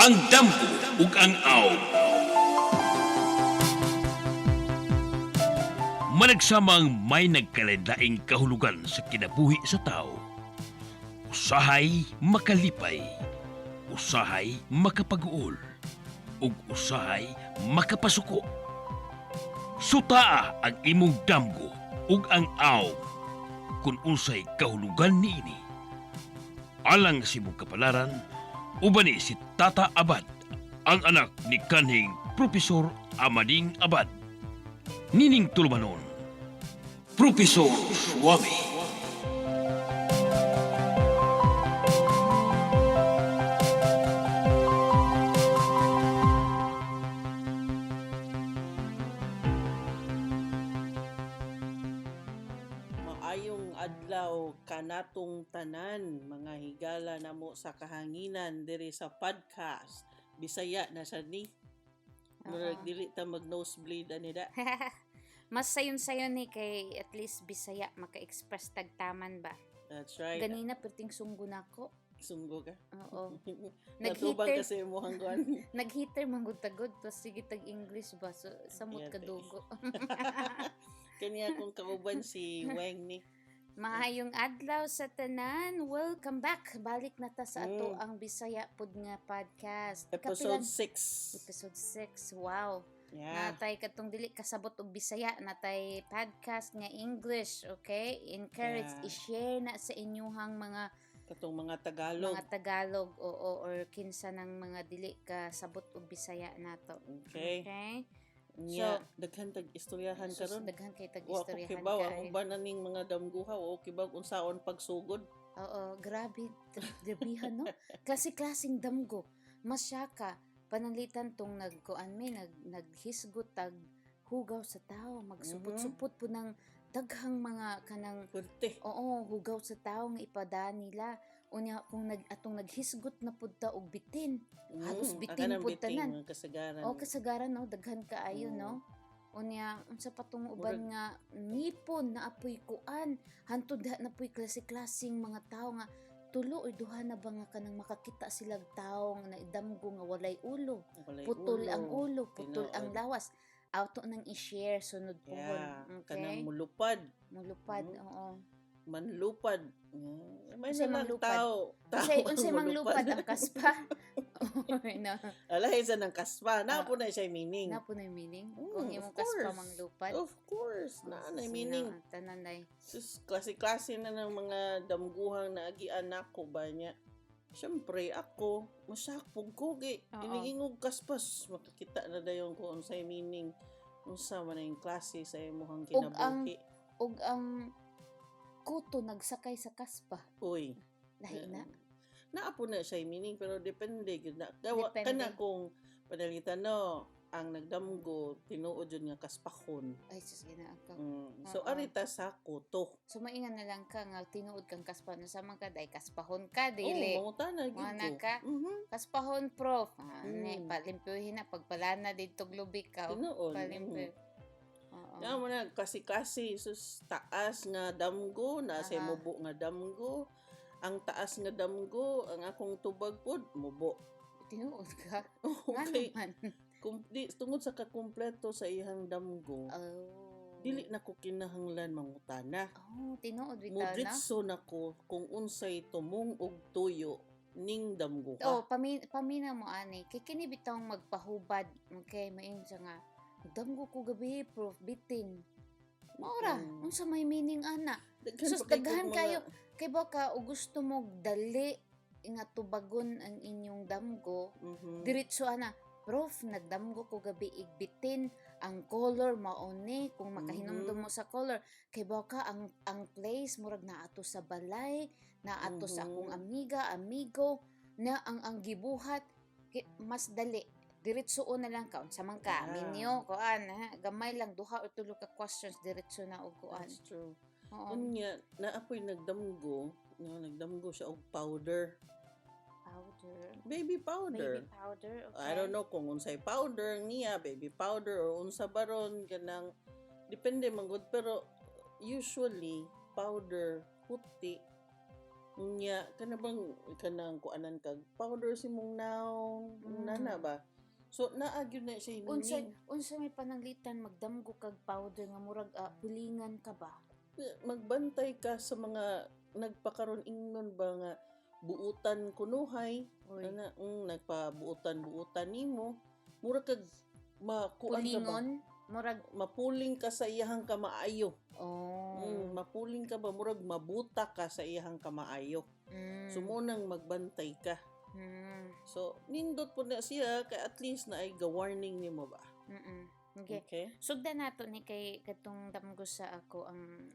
Ang damgo ug ang aw. Managsamang may nagkalain kahulugan sa kinabuhi sa tao. Usahay makalipay, usahay makapag-uol, ug usahay makapasuko. Sutaa ang imong damgo ug ang aw kung unsay kahulugan niini. Alang sa imong kapalaran, uban ni si Tata Abad, ang anak ni kanhing Propesor Amading Abad. Nining tulumanon, Propesor Suami. Maayong adlaw kanatong tanan, mga higala namo sa kahanginan diri sa podcast. Bisaya na sad ni. Murag dili ta mag nosebleed ani da. Mas sayon-sayon ni kay at least Bisaya maka-express tagtaman ba. That's right. Ganina perting sunggo nako. Sunggo ka. Oo. Natubang Nag-heater, kasi imong kuan. nag-heater man gud tagod tapos sige tag English ba, so samot Yate. kadugo. Kani akong kauban si Weng ni. Maayong adlaw sa tanan. Welcome back. Balik na ta sa ato ang Bisaya pud nga podcast. Episode Kapilan- 6. Episode 6. Wow. Yeah. Natay katong dili kasabot og Bisaya, natay podcast nga English, okay? Encourage, i-share na sa inyuhang mga Katong mga Tagalog. mga Tagalog, oo, or kinsa ng mga dili kasabot og Bisaya nato. Okay. Okay? Nya, daghan tag istoryahan Sus, karon. daghan kay tag Wa ko istoryahan kibaw ang kaayo. uban na ning mga damguha, wa ko kibaw unsaon pagsugod. Oo, grabe, grabihan no. Klase-klaseng damgo. Masyaka pananglitan tong nagkuan mi naghisgot tag hugaw sa tao, magsupot-supot po ng daghang mga kanang Pwerte. Oo, hugaw sa tao nga ipadaan nila. Unya kung nag atong naghisgot na pud ta og bitin. Halos bitin Ang pud bitin, tanan. mga kasagaran. O kasagaran no, daghan kaayo no. Unya unsa pa tong uban nga ngipon na apoy kuan, hantod diha na poy klase-klaseng mga tao nga tulo or duha na ba nga kanang makakita silag tao nga naidamgo nga walay ulo, Walay putol ang ulo, putol ang Tinuod. lawas. Auto nang i-share sunod pohon. Yeah. Kanang Okay? mulupad, Mulupad, oo. Manlupad. May Unsay na lang manglupad? tao. Tao Unsay ang unsay manglupad ang kaspa? Oy, no. Alay sa ng kaspa. Na po na siya meaning. Na po na yung meaning. Mm, Kung of imong kaspa course. manglupad. Of course. Oh, Na sus, na meaning. na, tanan day. Sus, klase-klase na ng mga damguhang naagian nako ba niya. Siyempre, ako, masakpog ko, kay Oo. iniingog kaspas, makakita na dayon ko unsay meaning, unsa man na yung klase sa imuhang Ug ang- kinabuhi. Ug ang kuto nagsakay sa kaspa. Uy. Lahi na. Naa po na siya meaning pero depende gyud na. Gawa Depende. kana kung panalitan no ang nagdamgo tinuod jud nga kaspahon. Ay sus, ginaa ka. So arita sa kuto. So maingan na lang ka nga tinuod kang kaspa no sama ka day kaspahon ka dili. Oh, mangutana gyud Mga ko. ka. Kaspahon, prof. Ah, ne, palimpyuhin na pagpalana dito glubik ka. Tinuod. Palimpyo. Oo. Na mo na kasi-kasi sus taas nga damgo na sa mubo nga damgo. Ang taas nga damgo ang akong tubag pod mubo. Tinuod ka. Nga Okay. naman. Di, tungod sa kakumpleto sa iyang damgo, Oh. dili na ko kinahanglan mangutana. Oh, tinuod bitaw na. Mudritso na ko kung unsay tumong og tuyo ning damgo Oh, ka. pamina mo ani. Kay kini bitawng magpahubad. Okay, main siya nga. Damgo ko gabi, prof, bitin. Maura, unsa may meaning ana? Daghan Sus, pa kay kog daghan kayo. Kay baka o gusto mo dali nga tubagon ang inyong damgo, diretso ana. Prof, nagdamgo ko gabi igbitin ang color mao ni kung makahinumdum mo sa color kay baka ang place murag naato sa balay, naato sa akong amiga, amigo na ang gibuhat kay, mas dali diretso na lang ka unsa man ka minyo kuan ha gamay lang duha or tulo ka questions, diretso na og kuan. That's true. Oo. Unya, naapoy nagdamgo, no, nagdamgo siya og powder. Powder? Baby powder. Baby powder, okay. I don't know kung unsay powder niya, baby powder or unsa baron kanang depende man gud, pero usually powder puti. Nya kana bang kanang kuanan kag powder si mong naong, nana ba? So naa gyud na siya Unsa meaning. unsa may pananglitan magdamgo kag powder nga murag pulingan ka ba? Magbantay ka sa mga nagpakaron ingnon ba nga buutan kunuhay Oy. ana, nagpabuutan-buutan nimo, mura kag makuan ka ba? Pulingon, murag Mapuling ka sa iyahang kamaayo. Oh. Mapuling ka ba, murag mabuta ka sa iyahang kamaayo. So mo nang magbantay ka. So nindot po na siya kay at least na ay ga-warning nimo ba. Okay. Okay? Sugdan nato ni kay katong damgo sa ako ang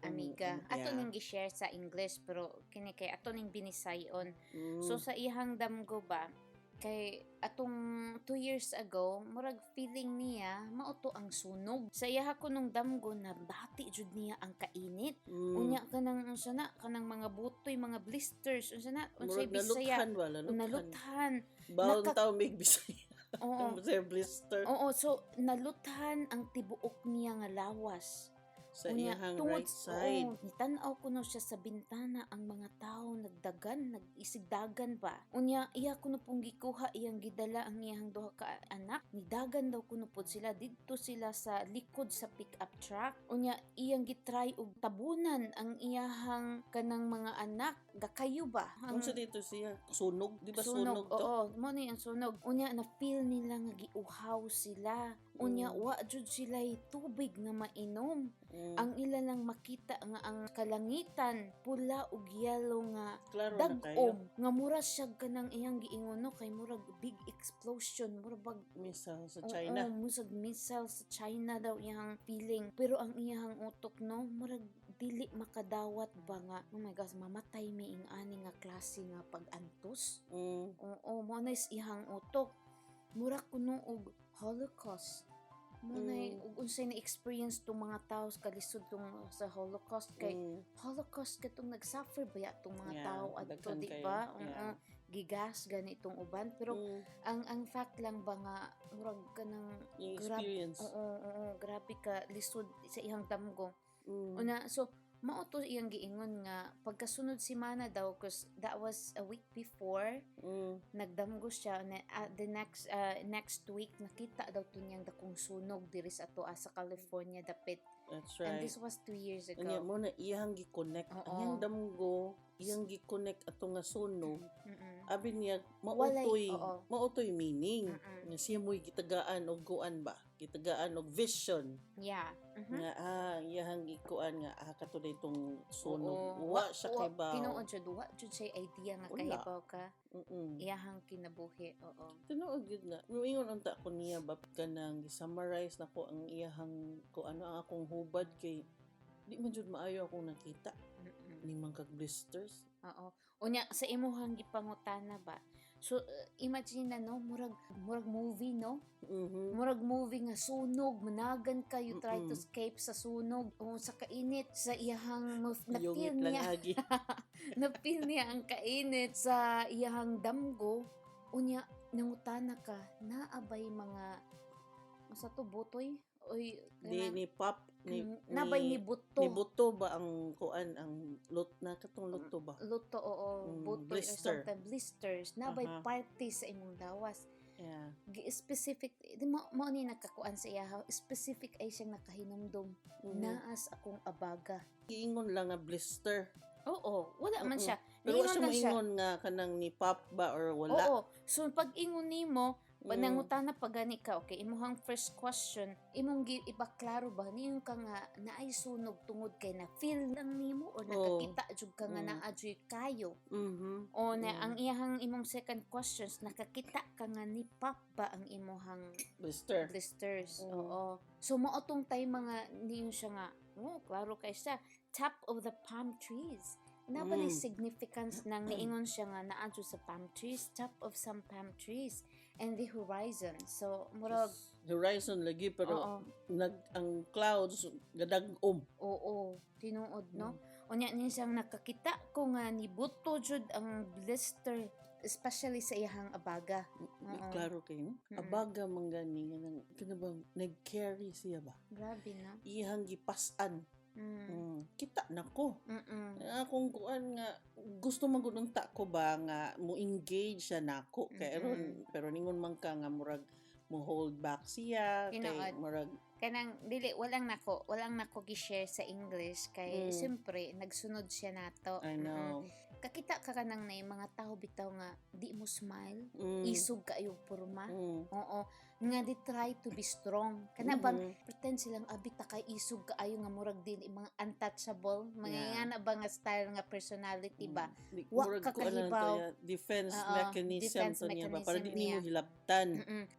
amiga. Ato ning gi-share sa English pero kini kay ato ning binisayon. So sa iyang damgo ba kay atong 2 years ago, murag feeling niya mao to ang sunog. Sa iyaha ko nung damgo, nabati jud niya ang kainit. Unya kanang unsa na, kanang mga butoy, mga blisters, unsa na, unsay Murag Bisaya, naluthan ba, naluthan. Naluthan. Bawon tao mig Bisaya. Oo. Sa blister. Oo, so naluthan ang tibuok niya nga lawas. Sa Unya, iyahang right side. Oo, nitan-aw kuno siya sa bintana, ang mga tao nagdagan, nag-isigdagan ba. Unya, iya kuno pong gikuha, iyang gidala ang iyang duha ka anak. Nidagan daw kuno pod sila didto sila sa likod sa pick-up truck. Unya, iyang gitry og tabunan ang iyahang kanang mga anak. Gakayo ba? Ang Unsa dito siya? Sunog, di ba sunog to? Oo, mo ni ang sunog. Unya na feel nila nga giuhaw sila. Unya wa jud sila tubig nga mainom. Ang ila lang makita nga ang kalangitan pula ug yellow nga Klaro na kayo. dag-om nga mura siya kanang iyang giingon no kay murag big explosion, mura bag Missile sa oo, China. musag missile sa China daw iyang feeling. Pero ang iyang utok no, murag dili makadawat ba nga, oh my gosh, mamatay mi ing ani nga klase nga pag-antos. Oo, mo na is iyang utok. Mura kuno og Holocaust. Mo na ug unsay na experience tong mga tao sa kalisod tong sa Holocaust kay Holocaust katong nag-suffer ba ya tong mga Yeah, tao adto, daghan di kayo. ba? Yeah. Oo, gigas ganitong uban pero ang fact lang ba nga murag kanang Yung experience. Oo, grabe ka lisod sa iyang damgo. Una, so mao to iyang giingon nga pagkasunod semana daw, 'cause that was a week before nagdamgo siya na, the next next week nakita daw to niyang dakong sunog diri sa atoa sa California dapit. That's And right. this was 2 years ago. Unya mo na iyang gi-connect. Oo. Ang iyang damgo, iyang gi-connect ato nga sunog. Abi niya Walay, mautoy, oo. mautoy meaning. Nga siya mo'y gitagaan og kuan ba? Gitagaan og vision nga iyang gikuan nga kato itong sunog. Oo. Wa siya kay baw. Tinuod jud, wa jud siya idea nga Wala. kahibaw ka iyahang kinabuhi. Oo. Tinuod gyud na. Muingon unta ko niya ba kanang gi-summarize nako ang iyahang ko ano ang akong hubad kay di man jud maayo akong nakita ni man kag blisters. Oo. Unya sa imuhang gipangutana ba. So imagine na no, murag murag movie no? Murag movie nga sunog, managan ka, you try to escape sa sunog o sa kainit sa iyahang na-feel Yungit lang niya, agi. na-feel niya ang kainit sa iyahang damgo. Unya nangutana ka, naabay mga sa to butoy oy Di ni pop ni, nabay ni buto. Ni buto ba ang kuan, ang lot na katong luto ba? Luto, oo, butoy or blister. something, blisters nabay parte sa imong lawas. Specific di mo mo ni nakakuan sa iya, specific ay siyang nakahinumdum, naas akong abaga. Giingon lang nga blister. Oo, wala man siya. Pero wa Niingon siya lang siya. moingon nga kanang ni pop ba or wala. Oo, so pag ingon nimo, panangutana pa gani ka, okay, imuhang first question, imong ipaklaro ba niyon ka nga naay sunog tungod kay na feel lang nimo or nakakita jud ka nga naa jud kayo? O na ang iyahang imong second questions, nakakita ka nga ni pop ba ang imuhang Blister. Blisters. Oo. So mao tong tay mga niyon siya nga, oh, klaro kay siya, top of the palm trees. Na ba ni significance nang niingon siya nga naa jud sa palm trees, top of some palm trees and the horizon. So murag Horizon lagi pero nag ang clouds gadag-om. Oo, tinuod no. Unya niya siyang nakakita ko nga ni buto jud ang blister, especially sa iyahang abaga. Oo. Klaro kayo. Abaga man gani nga nang kana bang nag-carry siya ba? Grabe no. Iyang gipas-an. Kita na ko. Akong kuan nga gusto man gud unta ko ba nga mo engage siya nako kay ron, pero ningon man ka nga murag mo hold back siya kay Tinuod. murag Kanang dili walang nako, walang nako gi-share sa English kay siyempre nagsunod siya nato. I know. Kakita ka kanang na yung mga tao bitaw nga di mo smile, isog kaayo porma. Oo, nga di try to be strong. Kana bang pretend silang abi ta kay isog kaayo nga murag din mga untouchable, mga nga na ba nga style nga personality ba? Di, Wa murag ka kuan lang to kahibaw. ya, defense Oo, mechanism defense to niya ba para di mechanism nimo niya. hilabtan.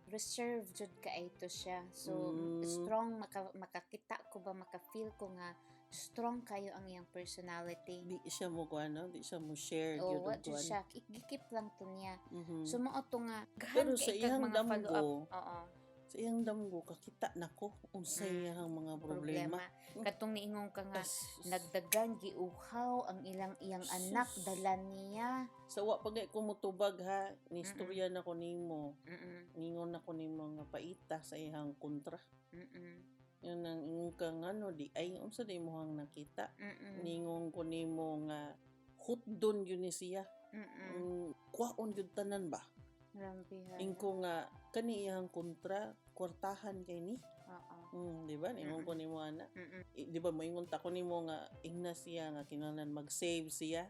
Reserved jud kaayo to siya. So strong makakita ko ba, maka-feel ko nga strong kayo ang iyang personality. Di siya mo kuan, no? Di siya mo share O gyud wa og jud kuan. siya, gikip lang to niya. So mao to nga Pero ghan sa kay kag iyang mga follow up. damgo, Oo, sa iyang damgo kakita nako unsay iyang mga problema. Problema. Katong niingon ka nga Tas, nagdagan giuhaw ang ilang iyang anak Sus. dala niya. Sa wa pa gay ko motubag ha, nistorya na ko nimo. Ningon na ko nimo nga paita sa iyang kontra. Yun ang ingon ka nga no, di ay unsa di mo ang nakita. Ningon ko nimo nga hutdon yun ni siya. Kwaon gyud tanan ba? Grabe ha. Ingko nga kani iyang kontra kwartahan kay ni. Di ba? Ningon ko nimo ana. Di ba moingon ta ko nimo nga ingna siya nga kinahanglan mag-save siya,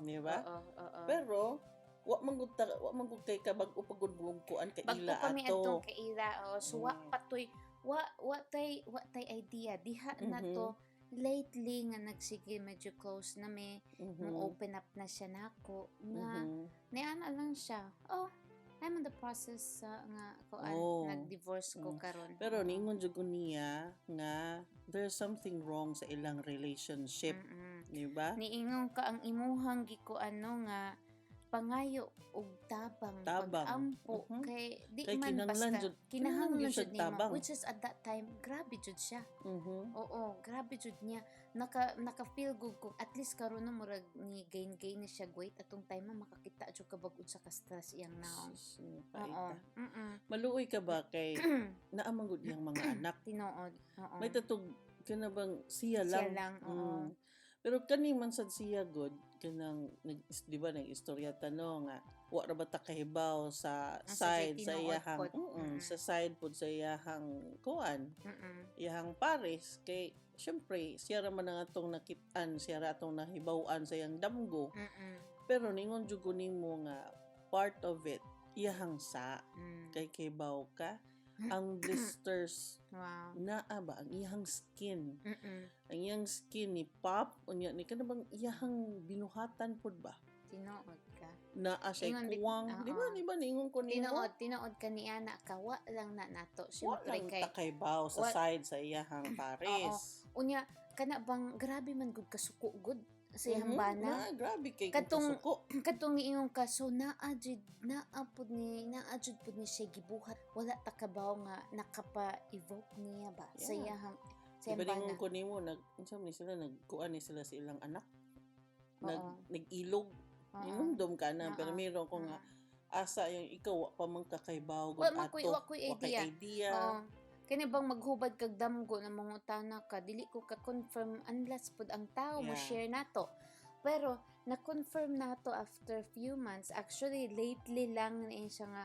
di ba? Oo, oo. Pero wa man gud wa man gud kay kabag-o pa gud buong kuan kay Bago ila pa mi ato. atong kaila, oh, so wa pa toy wa tay idea diha na to lately nga nagsige medyo close na mi, mo open up na siya nako nga niana lang siya, "Oh, I'm in the process nga kuan, nag-divorce ko karon." Pero ningon jud ko niya nga there's something wrong sa ilang relationship, di ba? Niingon ka ang imuhang gikuan no nga pangayo og tabang, Tabang. pag-ampo kay di Kay man kinahanglan basta jud kinahanglan jud jud siya nimo, tabang. which is at that time grabe jud siya. Oo, grabe jud niya. Naka feel good ko at least karon no murag ni gain gain ni siya weight atong time ma makakita jud ka bag unsa ka stress iyang naong. Sus, Oo. paita. Maluoy ka ba kay naa man gud iyang mga anak. Tinuod. Oo. May tatog kana bang siya Siya lang. lang, oo. Pero kani man sad siya god kanang nag, di ba nag-istorya ta no nga wa ra ba ta kahibaw sa Ah, sa side sa tinuod iyahang pod. Sa side pod sa iyahang kuan, iyahang pares kay syempre siya ra man ang atong nakit-an, siya ra atong nahibaw-an sa iyang damgo, pero ningon jud ko nimo nga part of it iyahang sa kay kibaw ka ang blisters naa ba ang iyahang skin, ang iyang skin ni pop unya ni kana bang iyahang binuhatan pod ba Tinuod ka. naa siya kuwang, di ba? Di ba ningon ko nimo? Tinuod, tinuod ka niya na ka wa lang na nato. Wa Syempre lang kay ta kaybaw sa side sa iyahang pares. Unya kana bang grabe man gud kasuko gud sa iyang bana. Na, grabe kay Katong kasuko. Katong niingon ka so naa jud naa pud ni naa jud pud ni siya gibuhat, wala ta kabaw nga nakapa-evoke niya ba sa iyahang sa Di ba iyang bana. ningon ko nimo nag unsa man ni sila, nagkuan ni sila sa ilang anak, nag nag-ilog. Inumdum ka na, pero meron ko nga asa yung ikaw wa pa man kakaybaw gud Wa man ko'y ato. wa ko'y Wa kay idea. idea. Oo. Kani bang maghubad kag damgo na mangutana ka, dili ko ka confirm unless pud ang tao mo share nato. Pero na-confirm nato after few months. Actually lately lang na siya nga,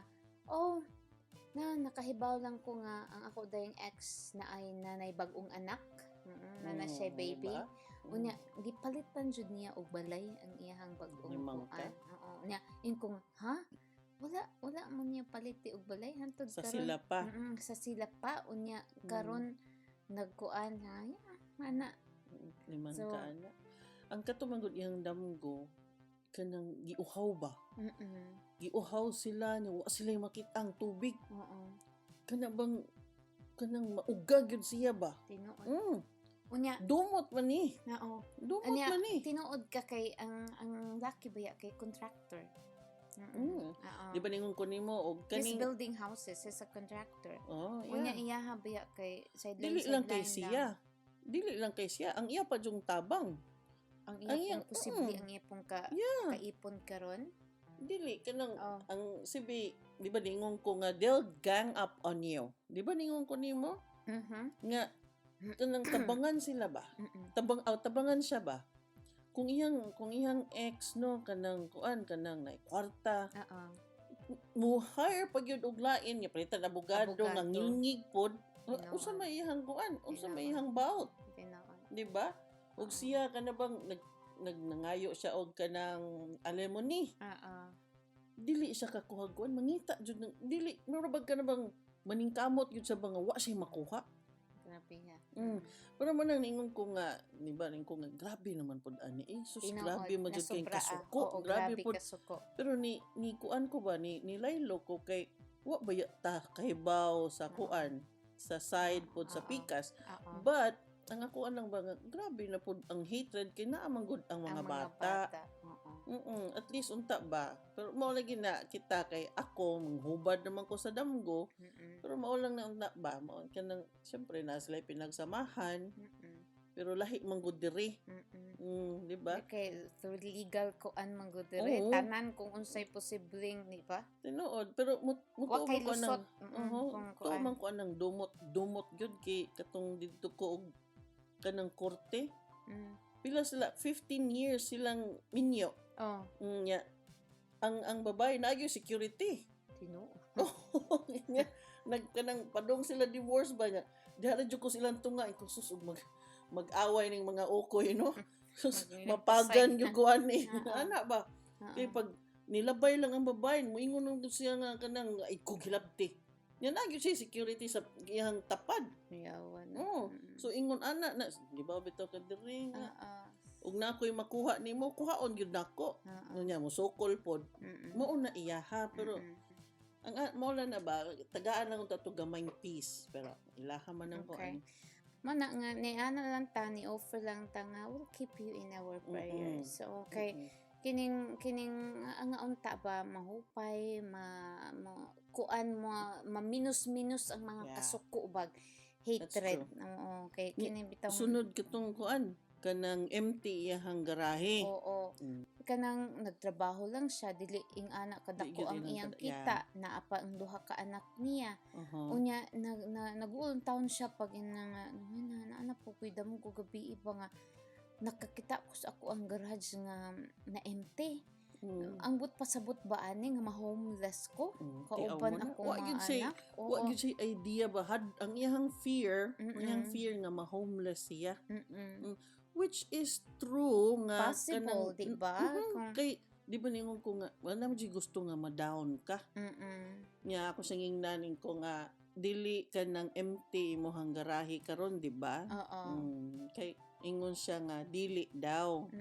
"Oh, na nakahibaw lang ko nga ang ako dayong ex na ay nanay bag-ong anak." Na siya baby. Diba? Unya gipalitan jud niya og balay ang iyahang bag-ong Limang ka? kuan. Oo. Unya ingkong, "Ha? Wala wala mo niya paliti og balay hantod Sa karon." sila pa. Sa sila pa unya karon nagkuan ha. Yeah, ana. Liman So, ka ana. Ang katumangod iyang damgo kanang giuhaw ba? Giuhaw sila ni wa sila makita ang tubig. Kana bang kanang mauga gyud siya ba? Tinuod. Unya Dumot man ni. nao. Dumot Unya man ni. tinuod ka kay ang laki ba ya kay contractor. Oo. Di ba ningon ko nimo og He's kaning building houses, he's a contractor. Oh, Unya yeah. iyaha ba ya kay sideline Dili lang kay sideline siya. Dili lang kay siya. Ang iya pa jung tabang. Ang Ang iya iyang pong posible ang iya pong ka kaipon karon. Dili kanang Oh. ang sibi, di ba ningon ko nga they'll gang up on you. Di ba ningon ko nimo nga Kanang tabangan sila ba? Tabang aw tabangan siya ba? Kung iyang ex, no, kanang kuan, kanang na kwarta, mo hire pag yun og lain nga palitan abogado, nga Abogado. ngingig pod. Tinuod. Unsa may iyang kuan, unsa may Tinuod. iyang baut, Tinuod. di ba? Ug siya kana bang nag nagnangayo siya og kanang alimony, dili siya kakuha kuan, mangita jud ng dili, mura bag kana bang maningkamot jud sa mga wa siya makuha. Grabe ha. Pero mo nang ningon ko nga, di ba, ningon ko nga, grabe naman pod ani. Eh, sus, Tinuod, grabe man jud kay nasobra, ah. kasuko. Oo, grabe, grabe pod. kasuko. Pero ni kuan ko ba, ni Laylo ko kay, wa ba ta kahibaw sa kuan, sa side pod sa pikas. But, ang ako lang ba nga, grabe na pod ang hatred kay naa man gud ang mga Ang bata. Oo. At least unta ba. Pero mao lagi na kita kay ako manghubad naman ko sa damgo. Pero mao lang na unta ba, mao kanang syempre na sila pinagsamahan, pero lahi man gud diri. Di ba? Okay, through legal kuan man gud diri. Oo. Tanan kung unsay posibleng, di ba? Tinuod, pero Wa mutuo kay man ko lusot. anang Oo, Kung tuo kuan. man ko anang dumot, dumot gyud kay katong didto ko og kanang korte. Pila sila, 15 years silang minyo. Nya. Ang babae na security. Tinuod. Nya, nagkanang padong sila divorce ba niya. Diha ra jud ko silang tunga ko, sus, ug mag-away ning mga ukoy, no. Sus, mapagan Magnilipasay gyud ko ani. Oo. Ana ba? Kay pag nilabay lang ang babae, moingon lang gyud siya nga kanang ay ko gilabti. Nya na gyud siya security sa iyang tapad. Yawa na. Oo. So ingon ana na, di ba bitaw ka diri nga. Ug na ako'y makuha nimo, kuhaon gyud nako. Nya mo sukol pod. Mao na iyaha pero ang mao lang na ba, tagaan lang unta to gamayng peace pero ilaha man ang kuan. Mo na nga ni ana lang ta, ni offer lang ta nga we'll keep you in our prayers. So okay, kining kining ang unta ba mahupay, ma kuan mo, ma-minus-minus ang mga kasuko bag hatred. True. Oo, kay kini bitaw Sunod katong kuan, kanang empty iyahang garahe. Oo. Kanang nagtrabaho lang siya, dili ing ana kadako Di gyud ang ilang iyang kada- kita, naa pa ang duha ka anak niya. Unya nag na, nag-uulong taon siya pag ina nga na na na po ko'y damo ko gabi iba nga nakakita ko sa ako ang garage nga na empty. Ang but pasabot ba ani nga ma-homeless ko? Tiaw Kauban mo na. akong Wa mga gyud say anak. wa Oo. gyud say idea ba had ang iyang fear, ang iyang fear nga ma-homeless siya. Which is true nga Possible, di ba? Kay di ba ningon ko nga wala man jud gusto nga ma-down ka. Nya ako sa ngingnanin ko nga dili ka nang empty imong garahe karon, di ba? Oo. Kay ingon siya nga dili daw.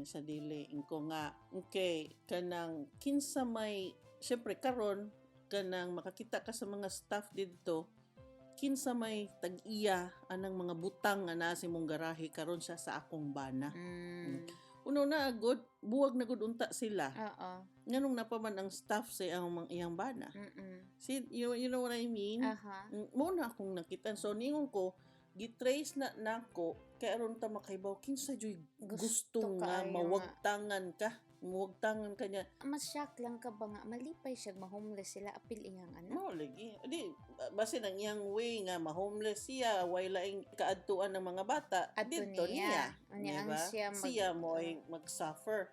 Sa dili inko nga okay kanang kinsa may, syempre karon kanang makakita ka sa mga staff didto, kinsa may tag-iya anang mga butang nga naa sa imong garahe karon siya sa akong bana. Uno na agod, buwag na gud unta sila. Nganong napaman ang staff sa iyang mga iyang bana. See, you know what I mean? Aha. Mo na akong nakita. So ningon ko, gitrace na nako kay aron ta makaibaw kinsa juy gusto nga kaayo nga. mawagtangan ka. Mawagtangan ka niya. Mas shock lang ka ba nga malipay siya ma-homeless sila apil iyang anak. Mao lagi. Di basin ang iyang way nga ma-homeless siya, way laing kaadtuan ng mga bata Adto didto niya. niya. Unya ang Diba? siya Siya mo ay mag-suffer.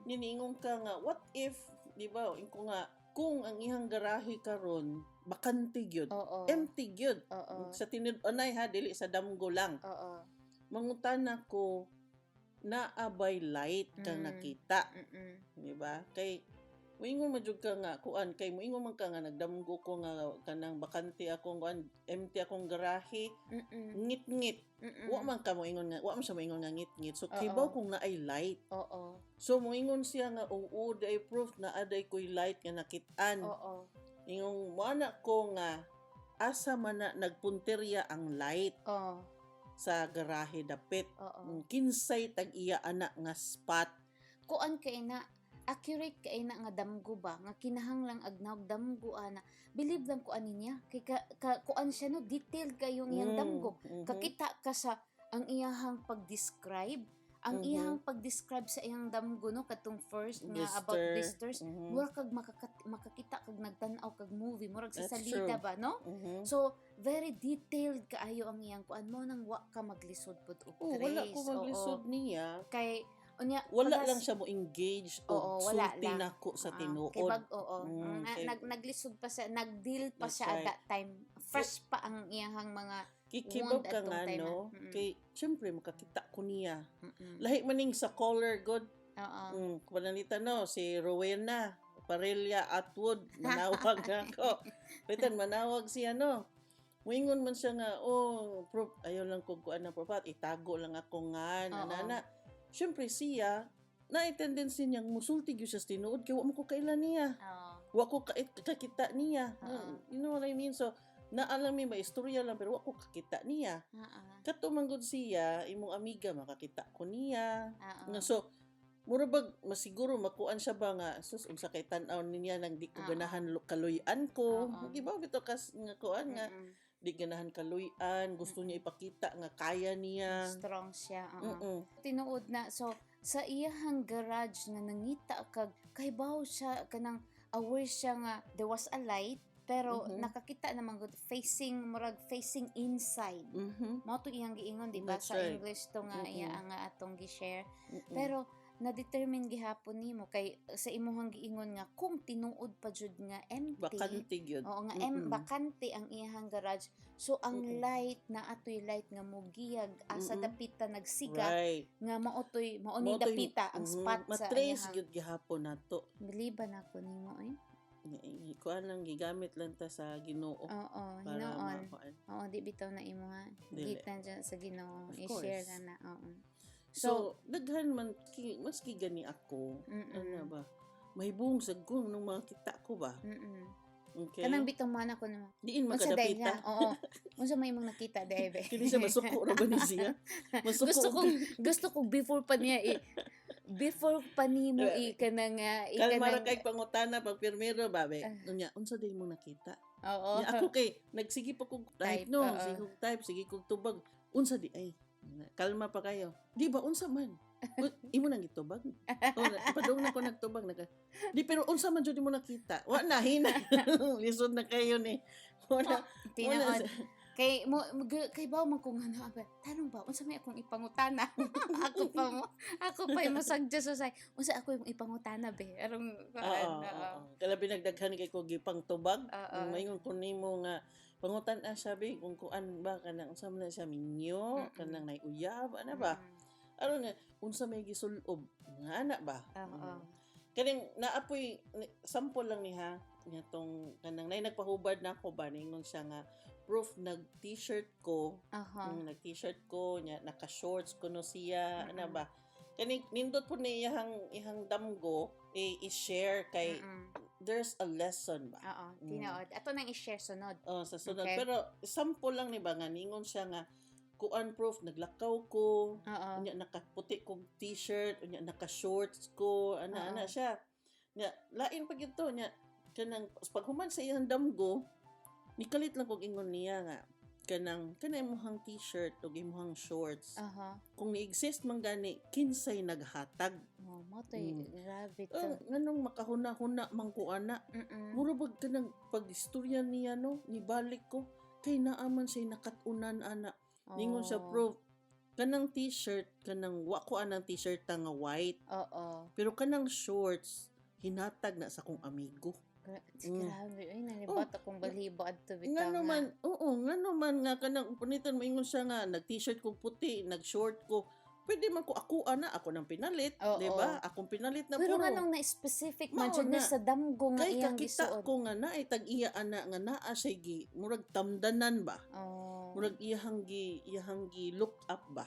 Niningon ka nga, what if, di ba, inko nga, kung ang iyang garahe karon bakante gyud, empty gyud. Sa tinud-anay ha, dili sa damgo lang. Mangutana ko, naabay light kang nakita, di ba? Kay moingon man jud ka nga kuan, kay moingon man ka nga nagdamgo ko nga kanang bakante akong kuan, empty akong garahe, ngit-ngit. Wa man ka moingon nga, wa man siya moingon nga ngit-ngit. So kibaw kung naay light. So moingon siya nga oo, day proof na aday ko'y light nga nakit-an. Ingong moana ko nga asa man na nagpunterya ang light sa garahe dapit. Kinsay tag-iya ana nga spot. Kuan kay na accurate kay na nga damgo ba nga kinahanglang agnaw damgo ana, believe lang ko ani niya kay ka kuan siya, no, detailed kayong iyang damgo. Kakita ka sa ang iyahang pag-describe. Ang iyang pag-describe sa iyang damgo, no, katong first nga about Blister. blisters, mura kag makakita kag nagtan-aw kag movie, murag sa That's salida true. ba, no? Mhm. So, very detailed kaayo ang iyang kuan mo nang wa ka maglisod pud og Oh, wala trace. ko maglisod niya. Kay unya Wala lang siya mo engage Oo, o wala sulti lang. nako sa tinuod. Kay bag, oo. Naglisod pa siya, nag-deal pa That's siya at right. that time. Fresh pa ang iyang mga Kikibaw wound ka atong nga, time, no? ah. Kay, syempre, makakita ko niya. Lahi maning sa color, good. Oo. Panalita, no? Si Rowena Parilla Atwood, manawag ako. Pitan, manawag siya, no? Muingon man siya nga, "Oh, prof, ayaw lang kong kuan na prof, at itago lang ako nga, nanana." Syempre siya, na tendency niyang musulti gyud siya sa tinuod kay wa mo ko kailan niya. Wa ko kakita niya. You know what I mean? So, naalam mi ba istorya lang pero wa ko kakita niya. Kato man gud siya, imong amiga makakita ko niya. Nga, so mura bag masiguro makuan siya ba nga sus, unsa kay tan-aw niya nang di ko ganahan kaluy-an ko. Di ba bitaw kas nga kuan nga di ganahan kaluy-an, gusto niya ipakita nga kaya niya. Strong siya. Oo. Tinuod na. So, sa iyahang garage nga nangita kag kaybaw siya kanang aware siya nga there was a light pero nakakita naman gud facing, murag facing inside. Mao to iyang giingon, di ba? That's Sa right. English to nga iya nga atong gi-share. Pero na-determine gihapon nimo kay sa imuhang giingon nga kung tinuod pa jud nga empty. Bakante gyud. Oo nga, bakante ang iyahang garage. So ang light na atoy light nga mugiyag asa dapita nagsiga nga mao toy mao ni Mao to'y- dapita ang spot sa Matrace iyahang. gyud gihapon nato. Biliban ako nimo eh. Kuan lang, gigamit lang ta sa Ginoo Oo, para hinoon. makuan. Oo, di bitaw na imo ha. Dili. Gitan dyan sa Ginoo. Of I-share course. na na. Oo. So, daghan man maski gani ako, ano ba? Mahibong sa ko nung makita ko ba? Okay. Kanang bitong man ako naman. Diin Unsa dahil makadapita. ha? Oo. Unsa may imong nakita dahil be? Kini siya masuko ra ba ni siya? Masuko. Gusto ko before pa niya i before pa nimo i kanang i Kalma ra kanang kay pangutana pag pirmero ba be. Ah. Unya, unsa day mo nakita? Oo. Nya ako kay nagsige pa kog type, Type, no, oo. sige kog type, sige kog tubag. Unsa di ay? Kalma pa kayo. Di ba unsa man? Imo nang gitubag. O, padung na ko nagtubag naka. Di pero unsa man jud imo nakita? Wa na hina. Lisod na kayo ni. Wala. Tinuod. Kay mo kay bawo man kung ano ba. Tanong ba unsa may akong ipangutana? Ako pa mo. Ako pa yung masagdya sa say. Unsa ako yung ipangutana be? Arong Oo, kuan. Oo. oo. Kalabi nagdaghan kay ko gipang tubag. Oo. Maingon ko nimo nga pangutan ah sabi kung kuan ba kanang unsa man na siya minyo, kanang nay uyab ana ba? Aron nga unsa may gisulob nga ana ba? Oo. Kaning naapoy sample lang ni ha nga tong kanang nay nagpahubad na ako ba, ningon siya nga, "Proof, nag t-shirt ko." Nag t-shirt ko nya, naka shorts ko no siya ana ba. Kaning nindot po ni iyang ihang damgo i-share kay there's a lesson ba. Oo, tinuod. Ato nang i-share sunod. Oh, sa sunod. Okay. Pero sample lang ni ba nga ningon siya nga, "Kuan prof, naglakaw ko. Unya nakaputi kog t-shirt, unya naka shorts ko," ana ana siya. Nya lain pa gyud to nya kanang paghuman sa iyang damgo, nikalit lang kog ingon niya nga kanang kanang imong t-shirt ug imong shorts. Kung ni-exist man gani, kinsay naghatag? Oh, mo to'y grabe to. Oh, nganong makahuna-huna man ko ana? Mura bag kanang pag-istorya niya no, nibalik ko kay naaman siya nakat-unan ana. Ningon siya, Oh. "Prof, kanang t-shirt, kanang wa ko anang t-shirt ta nga white, Oo. pero kanang shorts hinatag na sa akong amigo." Grabe, ay nalibat akong balibo adto bitaw Nga nga. naman, oo, nga naman nga kanang punitan maingon siya nga nag-t-shirt ko puti, nag-short ko. Pwede man ko ako ana, ako nang pinalit, di ba? Akong pinalit na Pero puro. nga nung na-specific man Mao jud ni na. sa damgo nga Kay iyang kakita gisuot. ko nga na ay tag-iya ana nga naa siya gi murag tamdanan ba. Murag iyahang gi look up ba.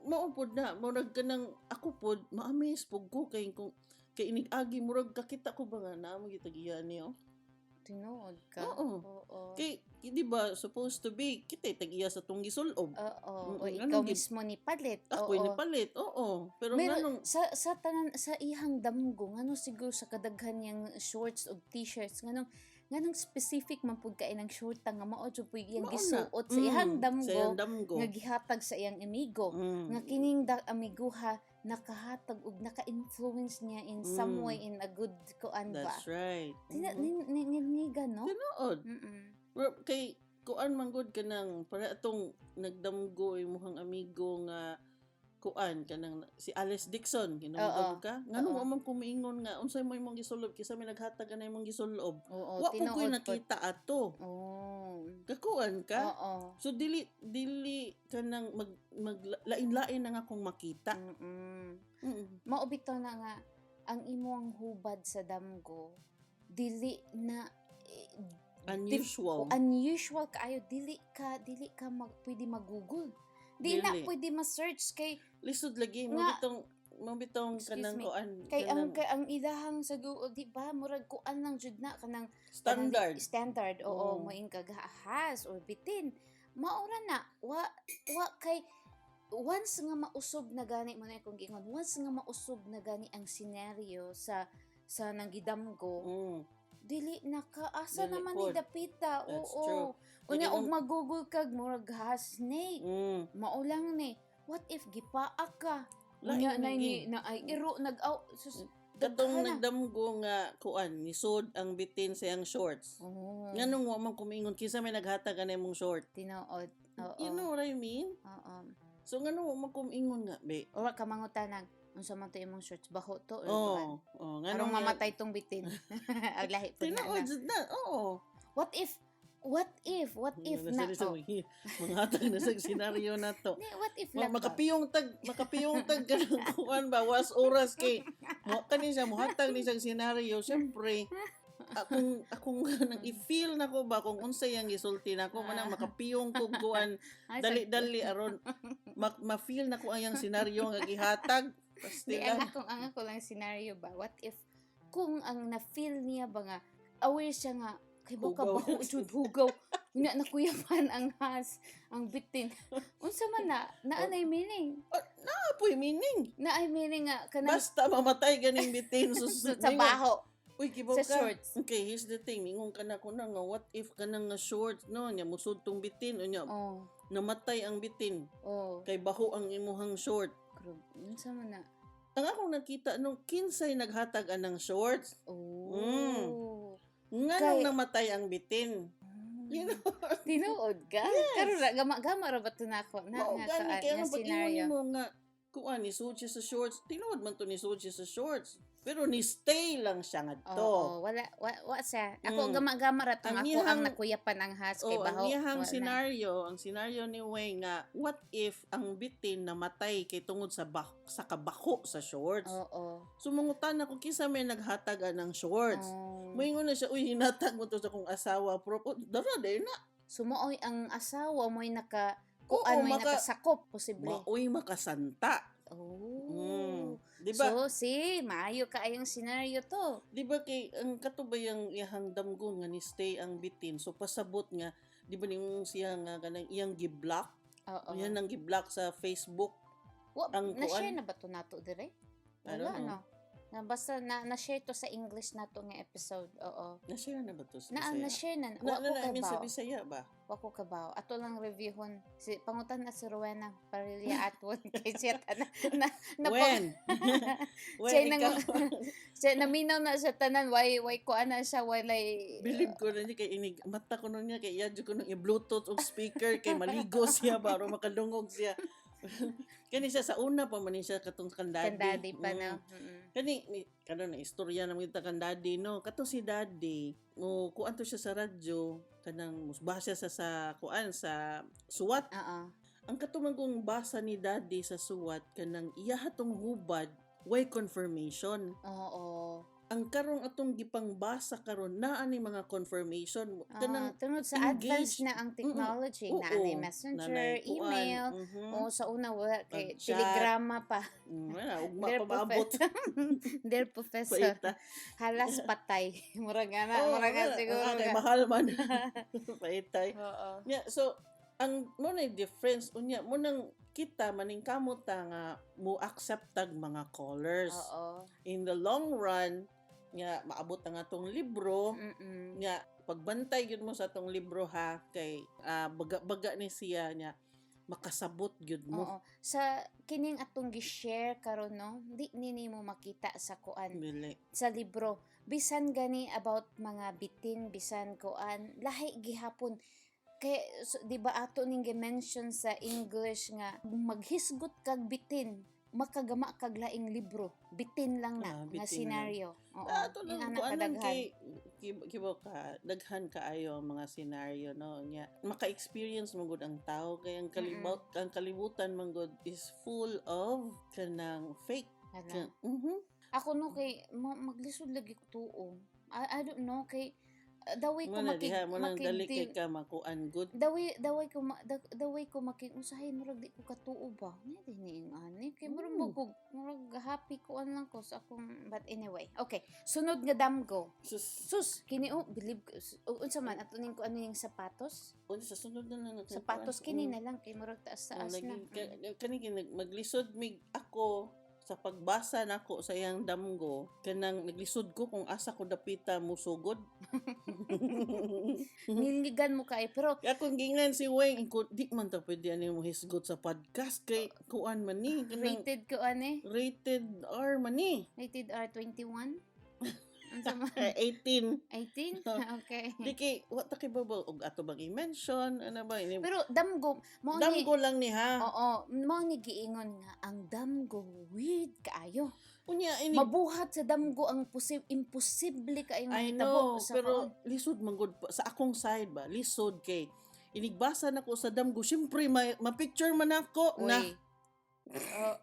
Mao pod na murag kanang ako pod ma-amaze pod ko kay kung kay inig-agi murag kakita ko ba nga naa mo gitag-iya niyo. Tinuod ka. Oo. Oo. Kay di ba supposed to be kita tag-iya sa tong gisulob. Oo. O ikaw Anong mismo ni palit. Ako'y nipalit. Oo. Pero Pero nganong sa tanan sa ihang damgo ngano siguro sa kadaghan niyang shorts ug t-shirts nganong Nganong specific man pud kay ng short nga mao jud pud iyang Mao na. gisuot sa iyang Sa iyang damgo damgo. nga gihatag sa iyang amigo. Nga kining da amiguha nakahatag og naka-influence niya in some way, in a good kuan ba. That's right. Tina ni no? Tinuod. Well, kay kuan man gud, kanang para atong nagdamgo imuhang amigo nga kuan, kanang si Alice Dixon, hinumdum ka, nganong wa man kumiingon nga unsay mo imong gisulob, kisa may naghatag ka na imong gisulob? Oo, Wa po ko'y tinuod pod. nakita ato. Kakuan ka. So dili dili kanang mag, mag lain-lain na nga kung makita. Mao bitaw na nga ang imong hubad sa damgo dili na eh, Unusual. unusual kaayo, dili ka pwede mag-Google, di na Dili. pwede ma-search kay Lisod lagi mo bitong Excuse kanang me. kuan Kay ang kanang kay ang ilahang sa Google, di ba, murag kuan lang jud na kanang standard. Kanang standard, oo. Moing kagahas or bitin, maura na. Wa kay once nga mausog na gani mo na akong giingon, once nga mausog na gani ang scenario sa nanggidamgo, dili na ka asa Dili naman ni pod. dapita. That's Oo. true. Unya Kaya og mag-Google kag murag has snake, mao lang ni. What if gipaa ka? Lain Unya na lagi. ni na ay iro nag-aw, sus. Katong Daghan na. nagdamgo nga kuan, nisod ang bitin sa iyang shorts. Nganong wa man kumingon kinsa may naghatag ani imong short? Tinuod, oo. You know what I mean? Oo. So nganong wa man kumingon nga be? Ora ka mangutanag, unsa man to imong shorts, baho to or kuan? Oh, Arong nganong mamatay tong bitin. Ang lahi pud na. Tinuod Na. jud na. Oo. What if what if what if na Nasa oh. mga hatag na sa senaryo na to. Ni, what if lang ba? Makapiyong tag kanang kuan ba, was oras kay mo kani siya mohatag ni siyang senaryo. Syempre akong nang i-feel nako ba kung unsay ang gisulti nako manang makapiyong kog kuan. Ay, Dali-dali aron ma-feel nako ang iyang senaryo nga gihatag. Di, ang Pastila. ako lang scenario ba, what if kung ang na-feel niya ba nga aware siya nga kay baka Hugaw. baho jud, hugaw nga nakuyapan ang has, ang bitin, unsa man na naa nay meaning? Apoy meaning. Naay meaning nga kanang Basta mamatay ganing bitin, sus. Sa baho. Uy, kibaw Sa ka. shorts. Okay, here's the thing. Mingon ka na ko na nga, what if ka na nga shorts, no? Nya, musud tong bitin, unya, namatay ang bitin. Kay baho ang imuhang short. Grabe, unsa man na? Ang akong nakita, nung kinsay naghatag anang shorts, Oh. Nga nung namatay ang bitin. You know? Tinuod ka? Yes. Karon ra gama-gama ra ba to nako na Mao nga gani, ka, kaya nga nga pag ingon scenario. mo nga, kuan, ni suod siya sa shorts, tinuod man to ni suod siya sa shorts. Pero ni stay lang siya ngadto. Oo, wala wa siya. Ako gama-gama ra tong Ang ako ang nakuyapan ang has kay Oh, baho. ang iyahang Wa na. senaryo, ang senaryo ni Wayne nga, what if ang bitin namatay kay tungod sa kabako sa shorts? Oo. So mangutan ako kinsa may naghatag anang shorts. Oh. Moingon na siya, "Uy, hinatag mo to sa akong asawa, pro." Oh, dara day na. Sumuoy ang asawa mo'y naka kuan, mo'y nakasakop posible. Maoy makasanta. Oh. Di ba? So, si maayo kaayong scenario to. Di ba kay ang katubay ang iyahang damgo nga ni stay ang bitin. So pasabot nga, di ba ning siya nga kanang iyang gi-block? Oo. Iyan ang gi-block sa Facebook. Wa, Ang na-share kuan. na ba to nato dire? I Wala don't know. no. Na basta na na-share to sa English nato nga episode. Oo. Na-share na ba to sa Na Bisaya? na-share na. Na, Wa na, ko na, I mean, sa kabaw. Bisaya ba? Wa ko kabaw. Ato lang reviewhon. Si pangutan na si Rowena Parilla Atwon kay siya tanan na, na When? When Siya nang- ikaw? Siya naminaw na siya tanan, why ko ana siya walay. Bilib ko na niya kay inig mata ko nun niya kay iya jud ko nung i-Bluetooth og speaker kay maligo siya ba aron makadungog siya. Kani siya sa una pa man ni siya katong kandadi. Kandadi pa no. Kani ni kanon na istorya naman kita kan daddy, no. Kato si daddy mo kuan to siya sa radyo, kanang basa sa kuan sa suwat. Ang katumangkong basa ni daddy sa suwat kanang iya hatong hubad way confirmation. Ang karong atong gipangbasa karon naa ni mga confirmation kanang Tungod sa advance engaged. na ang technology, Oo. na anay messenger, Nanay kuan, email, o sa una wala kay Pag-chat. telegrama pa. Wala, ugma Dear pa maabot. Dear professor, Paita. halas patay. Murag nga na, Oo, murag nga wala. siguro Kay nga. mahal man. Paitay. Oo. Yeah, so ang mo na difference unya mo nang kita maning kamot ta nga mo accept tag mga callers. Oo. In the long run, Nga maabot ang atong libro nga pagbantay gyud mo sa atong libro ha, kay baga-baga ni siya nya makasabot gyud mo. Oo. Sa kining atong gi-share karon, no, di ni nimo makita sa kuan Dili. sa libro. Bisan gani about mga bitin, bisan kuan, lahi gihapon. Kay so, di ba ato ning gi-mention sa English nga maghisgot kag bitin, makagama kag laing libro. Bitin lang na Ah, nga bitin lang. scenario. Oo. Ah, ato lang Yung anak kuanan kadaghan. kay kibaw ka, daghan kaayo ang mga scenario, no, nya maka-experience man gud ang tao kay ang kalibutan man gud is full of kanang fake. Hala. Ka-. Ako no, kay maglisod lagi ko tuo. I don't know, kay daway ko Mo na makig diha mo nang dali kay makig ka makuan gud. daway ko makig usahay murag di ko katuo ba ni ni ani kay murag murag happy ko an lang ko sa akong, but anyway, okay, sunod nga damgo. Sus. Sus, kini, oh, believe unsa man ato ning ko ano yung sapatos. Unsa sa sunod na lang natin Sapatos kuan. kini na lang kay murag taas Oh, taas lagi na. kani maglisod mig ako sa pagbasa nako sa iyang damgo, kanang naglisod ko kung asa ko dapita musugod. Niligan mo kay pero Kaya kung gingnan si Weng, ko, di man ta pwede ani mo hisgot sa podcast kay kuan man ni kanang rated ko ani. Rated R man ni. Rated R21, unsa man? Eh, 18. 18, okay. Di kay wa ta kay babal og ato bang i-mention ano ba ini. Pero damgo mo ni Damgo lang ni ha. Oo, mao ni giingon nga ang damgo weird kaayo. Unya ini Mabuhat sa damgo ang imposible kaayo I mahitabo know, sa pero kuan. lisod man gud sa akong side ba, lisod kay inigbasa na ko sa damgo, syempre may ma-picture man ako na Uy. Oh.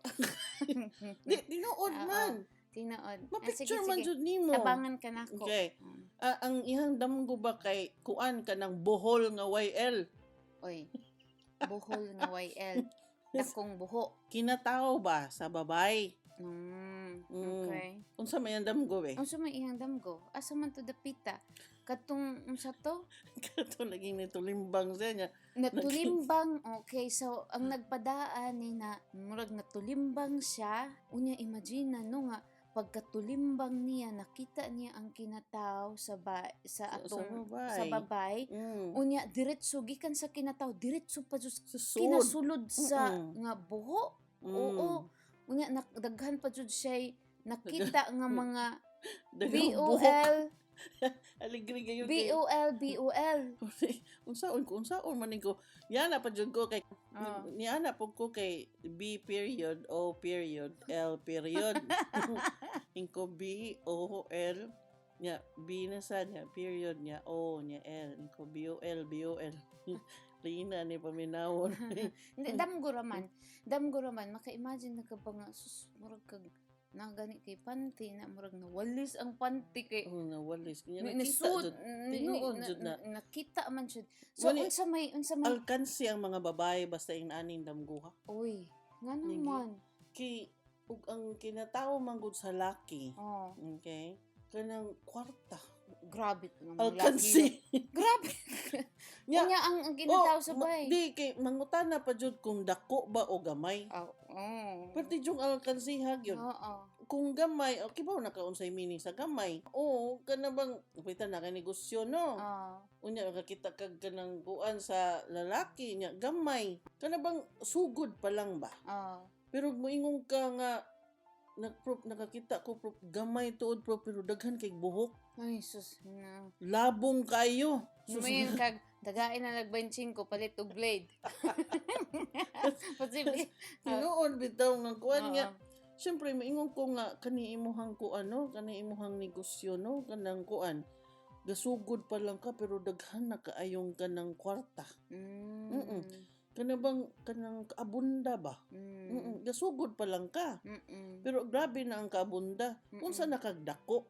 Di tinuod Oo. man. Tinuod. Ah, sige, Ma-picture man sige. jud nimo. Tabangan ka nako. Okay. Ah, ang ihang damgo ba kay kuan ka ng bohol nga YL. Oy. Buhol nga YL. Dakong buho. Kinatao ba sa babay? Okay. Unsa may ang damgo eh? Unsa may iyang damgo? Asa man to dapita? Katong unsa to? Kato laging nitulimbang siya niya. Natulimbang. Okay, so ang nagpadaan ni na murag natulimbang siya. Unya imagine na no nga pagkatulimbang niya, nakita niya ang kinataw sa Sa atong babay. sa babay. Unya diretso gikan sa kinataw, diretso pa jud Sa sud. kinasulod sa nga buho. Oo. Unya daghan pa jud siya nakita nga mga Daghang buhok. BOL. Aligri kayo kay BOL BOL. Unsaon ko, unsaon man ni ko. Yana pa jud ko kay niana po ko kay B period O period L period. Inko B O L nya B na sa nya period nya O nya L. Inko B O L B O L. Rina ni paminawon. Hindi, damgo raman. Damgo raman. Maka-imagine na ka ba nga, sus, murag kag, na gani kay panty, na murag nawalis ang panty kay, Oh, nawalis. Nya ni, nakita nisud, jud. Tinuod jud na. nakita man jud. So, Wali- unsa may, Alkansi ang mga babae basta ing aning damguha. Uy, nga Ningi. naman. Kay ug ang kinatao man gud sa laki. Oh, Okay? Kanang kwarta. Grabe ka naman laki. Alkansi. Grabe. Nya, Unya ang ginataw oh, sa bay. Di kay mangutana pa jud kung dako ba o gamay. Oh. Pero di yung alkansihag yun. Oo. Kung gamay, okay ba na kaunsay meaning sa gamay? Oo, kana bang pita na kay negosyo, no? Oo. Unya nakakita kag kanang kuan sa lalaki nya gamay. Kana bang sugod pa lang ba? Oo. Pero moingon ka nga nagprop nakakita ko, prop, gamay tuod, prop, pero daghan kay buhok. Ay, sus. No. Labong kayo. Sus, Lumayan kag, dagain na nag-25 palit og blade. Posible. Tinuod bitaw nga kuan Oo. nga. Siyempre, maingon ko nga, kani imuhang ko ano, kani imuhang negosyo, no, kanang kuan. Gasugod pa lang ka, pero daghan na kaayong kanang kwarta. Kana bang, kanang kaabunda ba? Gasugod pa lang ka. Pero grabe na ang kaabunda. Unsa na kagdako?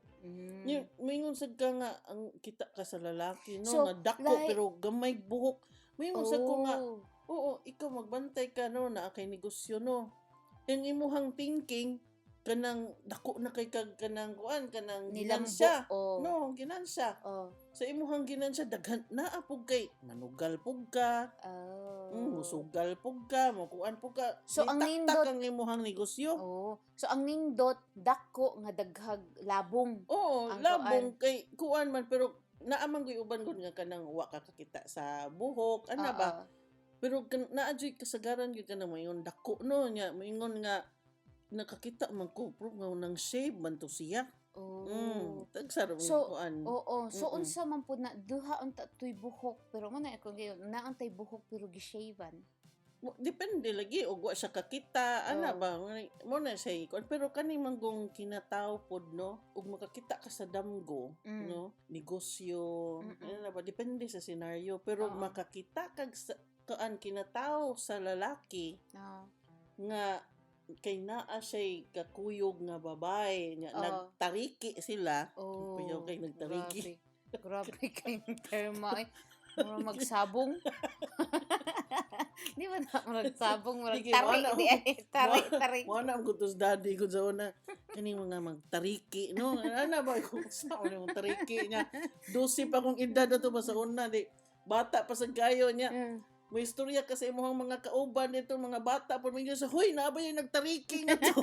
Maingon sad ka nga, ang kita ka sa lalaki, no, So, nga dako, pero gamay buhok. Maingon sad ko nga, Oh. oo, ikaw magbantay ka, no, na kay negosyo, no. Ang imuhang thinking, Kanang dako na kay kag kanang kuan, kanang Nilambo. ginansya. Oh. No, ginansya. Oh. Sa imuhang ginansya daghan naa pug kay manugal pug ka, Oh. musugal pug ka, mukuan pug ka. So, ang Nitaktak ang imuhang negosyo. Oh. So ang nindot dako nga daghag labong. Oo, Ang labong kay kuan man, pero naa man gyud uban gud nga kanang wa ka kakita sa buhok, ana ba? Pero naa jud kasagaran gyud kanang moingon dako no nya, moingon nga nakakita man ko bro nga nang shave man to siya. Oh. Tagsa ra So, kuan. Oo. So unsa man pud na duha unta tuy buhok, pero mo na akong giyon naa tay buhok pero gishavean. Depende lagi og wa siya kakita ana Oo. ba, mo na siya kuan, pero kani manggong kinataw pod no, ug makakita ka sa damgo no, negosyo, ana ba, depende sa senaryo, pero makakita kag sa kuan kinataw sa lalaki nga kay naa siya'y kakuyog nga babae nga nagtariki sila. Oh. Kuyaw kay nagtariki. Grabe. Grabe kay terma ay. Mura magsabong. Di ba na murag sabong, murag Di kay tari, wala di ay tari tari. Mo na ang gutos daddy ko sa una kaning mga magtariki no, ana ba kung sa una yung tariki niya, 12 pa akong edad na to ba sa una, di bata pa sa kayo niya. May istorya kasi imong mga kauban dito, mga bata pa minyo sa, "Hoy, naa ba yung nagtariki nga to?"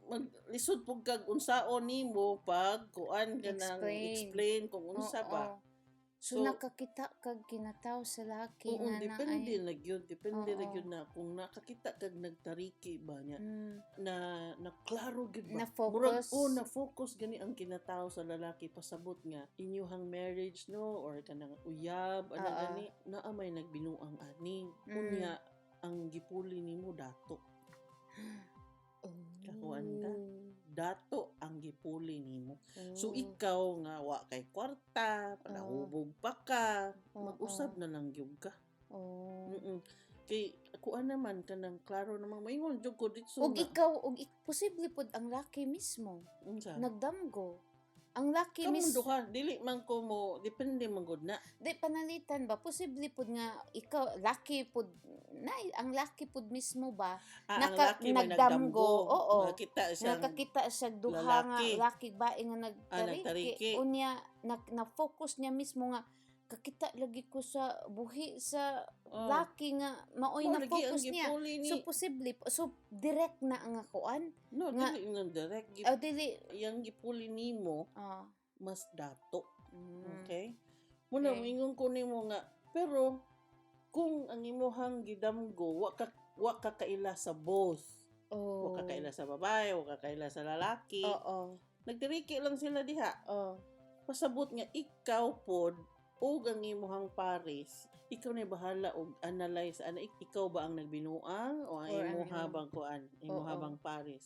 Maglisod pug kag unsaon nimo pag kuan ka nang Explain. explain kung unsa Oo. ba. So, So, nakakita kag kinataw sa laki Oo, nga na depende ay. na gyud, depende na gyud na kung nakakita kag nagtariki ba niya na na klaro gyud ba. Na-focus. Murag, oh, na focus gani ang kinatao sa lalaki, pasabot nga inyuhang marriage no, or kanang uyab ana gani naa may nagbinuang ani. Unya ang gipuli nimo dato. Kakuan ka. Dato ang gipuli nimo. So ikaw nga wa kay kwarta, palahubog pa ka, mag-usab na lang gyud ka. Oh. Kay kuan naman kanang klaro namang maingon jud ko dito Og nga. ikaw og posible pod ang laki mismo Unsa? nagdamgo. Ang laki Kamong mismo duha, dili man ko mo, depende man gud na. Di panalitan ba, posible pod nga ikaw laki pod na, ang laki pod mismo ba Ah, ang laki may nagdamgo, nagdamgo. oo. Nakita siyang nakakita siya duha nga lalaki. laki bae nga Ah, nagtariki. nagtariki. Unya na focus niya mismo nga kakita lagi ko sa buhi sa laki nga maoy Mao na lagi ang focus niya. gipuli ni So posible so direct na ang kuan no, nga dili nang direct. Oh, dili. Yang gipuli nimo mas dato. Okay? Muna moingon ko nimo nga pero kung ang imuhang gidamgo wa ka kaila sa both. Oh. Wa ka kaila sa babae, wa ka kaila sa lalaki. Nagtiriki lang sila diha. Pasabot nga ikaw pod ug ang imuhang pares, ikaw na bahala og analyze ana, ikaw ba ang nagbinuang o ang Or ang imuha bang kuan, imuha bang pares.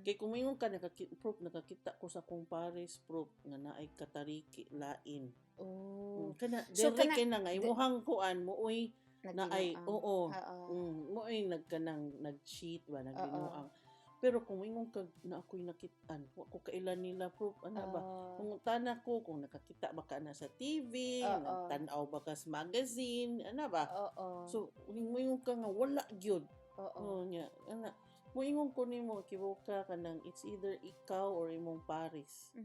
Kay kung moingon ka proof nakakita ko sa akong pares, proof nga naay katariki lain. Kana So, direct kana kay na nga imuhang kuan mooy naay nagbinuang. oo. Mooy nagkanang nag-cheat ba, nagbinuang. Pero kung moingon ka na ako'y nakitaan, wa ko kailan nila proof ana ba. Kung tana ko kung nakakita ba ka na sa TV, nagtan-aw ba ka sa magazine, ana ba? So moingon ka nga wala gyud. Oo nya, ana. Moingon ko nimo kibuka kanang it's either ikaw or imong pares.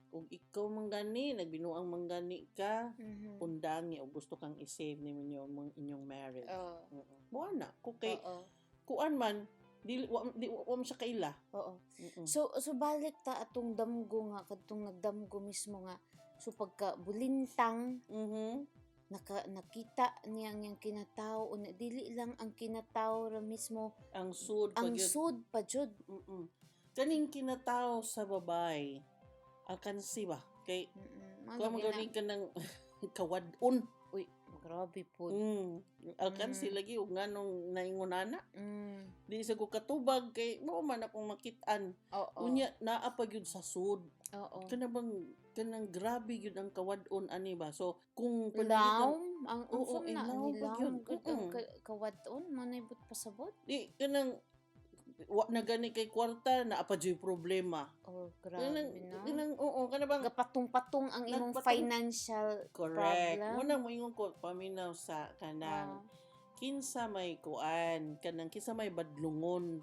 Kung ikaw man gani, nagbinuang man gani ka, undangi o gusto kang i-save nimo inyong inyong marriage. Mo ana ko kay kuan man dili wa, di, wa man siya kaila. So balik ta atong damgo nga kadtong nagdamgo mismo nga so pagka bulintang nakita niya ang iyang kinatao una dili lang ang kinatao ra mismo Ang sud pa ang gyud. sud pa jud. Kaning kinatao sa babae, ang kansi ba? Kay Ano kuan man gina- gani ka ng kawadon. Uy, grabe po. Alkansi lagi ug nganong naingon ana. Di sa ko katubag kay mao man akong makit-an. Unya naa pa gyud sa sud. Kana bang kanang grabe gyud ang kawadon ani ba. So kung pananglitan Laom ang Oo, unsa na ilaw ni pa laom gyud. gud ang kawadon mo na ibot pasabot. Di kanang wa na gani kay kwarta, naa pa gyud problema. Oh, grabe Kanang no. kanang oo kana bang Gapatong-patong ang imong Nagpatong- financial Correct. problem. Muna moingon ko paminaw sa kanang kinsa may kuan, kanang kinsa may badlungon.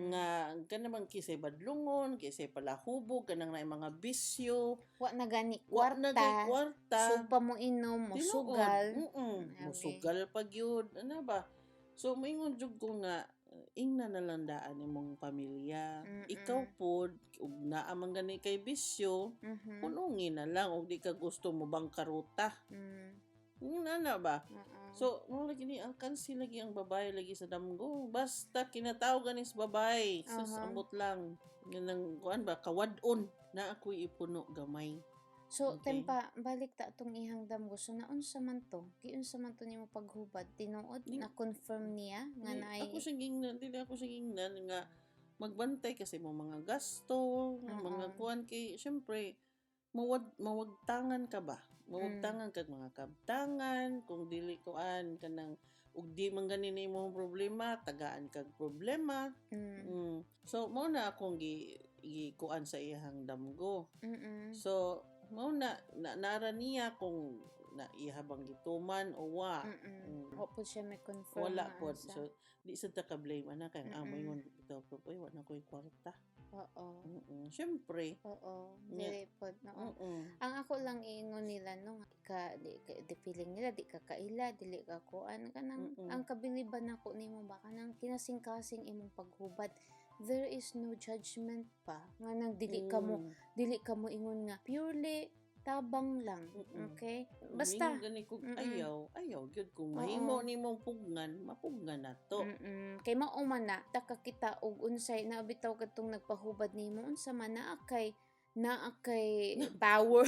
Nga kanang kisay badlungon, kisay palahubog, kanang naay mga bisyo, Wa na gani wa na gay kwarta. kwarta. Sugpa mo inom, mo Tinuod. sugal. Grabe. Musugal pa gyud. Ano ba? So moingon jud ko nga ingna na lang daan imong pamilya. Ikaw pod ug naa man gani kay bisyo, punungi na lang og di ka gusto mo bangkaruta. Ingna na ba? Oo. So, mo lagi ni alkansi lagi ang babae lagi sa damgo. Basta kinatao gani sa babae. Sus, ambot lang. Ganang kuan ba kawad-on na ako'y ipuno gamay. So, Okay. tempa, balik ta atong ihang damgo. So, naunsa man to? Giunsa man to nimo paghubad? Tinuod Di- na confirm niya nga Di, naay ako siyang gingnan, dili ako siyang gingnan nga magbantay kasi mo mga gasto, mga kuan kay syempre mawagtangan ka ba? Mawagtangan kag mga kabtangan kung dili kuan kanang ug di man gani na imong problema, tagaan kag problema. So mao na akong gi, gi kuan sa iyang damgo. So mao na, na nara niya kung na ihabang gituman o wa. Wa po siya may confirm Wala nga po. unsa. So, di sa ta ka-blame ana kay ang Mm-mm. moingon bitaw ko, "Uy, wa na ko'y kwarta." Syempre. Oo. Nya. Dili pod, no. Ang ako lang iingon nila no nga ka di, ka, di feeling nila di ka kaila, dili ka kuan kanang ang kabiliban nako nimo ba kanang kinasingkasing imong paghubad. There is no judgment pa nga nang dili ka mo dili ka mo ingon nga purely tabang lang. Okay? Basta Basta gani kog ayaw, ayaw gyud kung mahimo nimong pugnan, mapugnan na to. Kay mao man na taka kita og unsay na bitaw kadtong nagpahubad nimo unsa man naa kay power,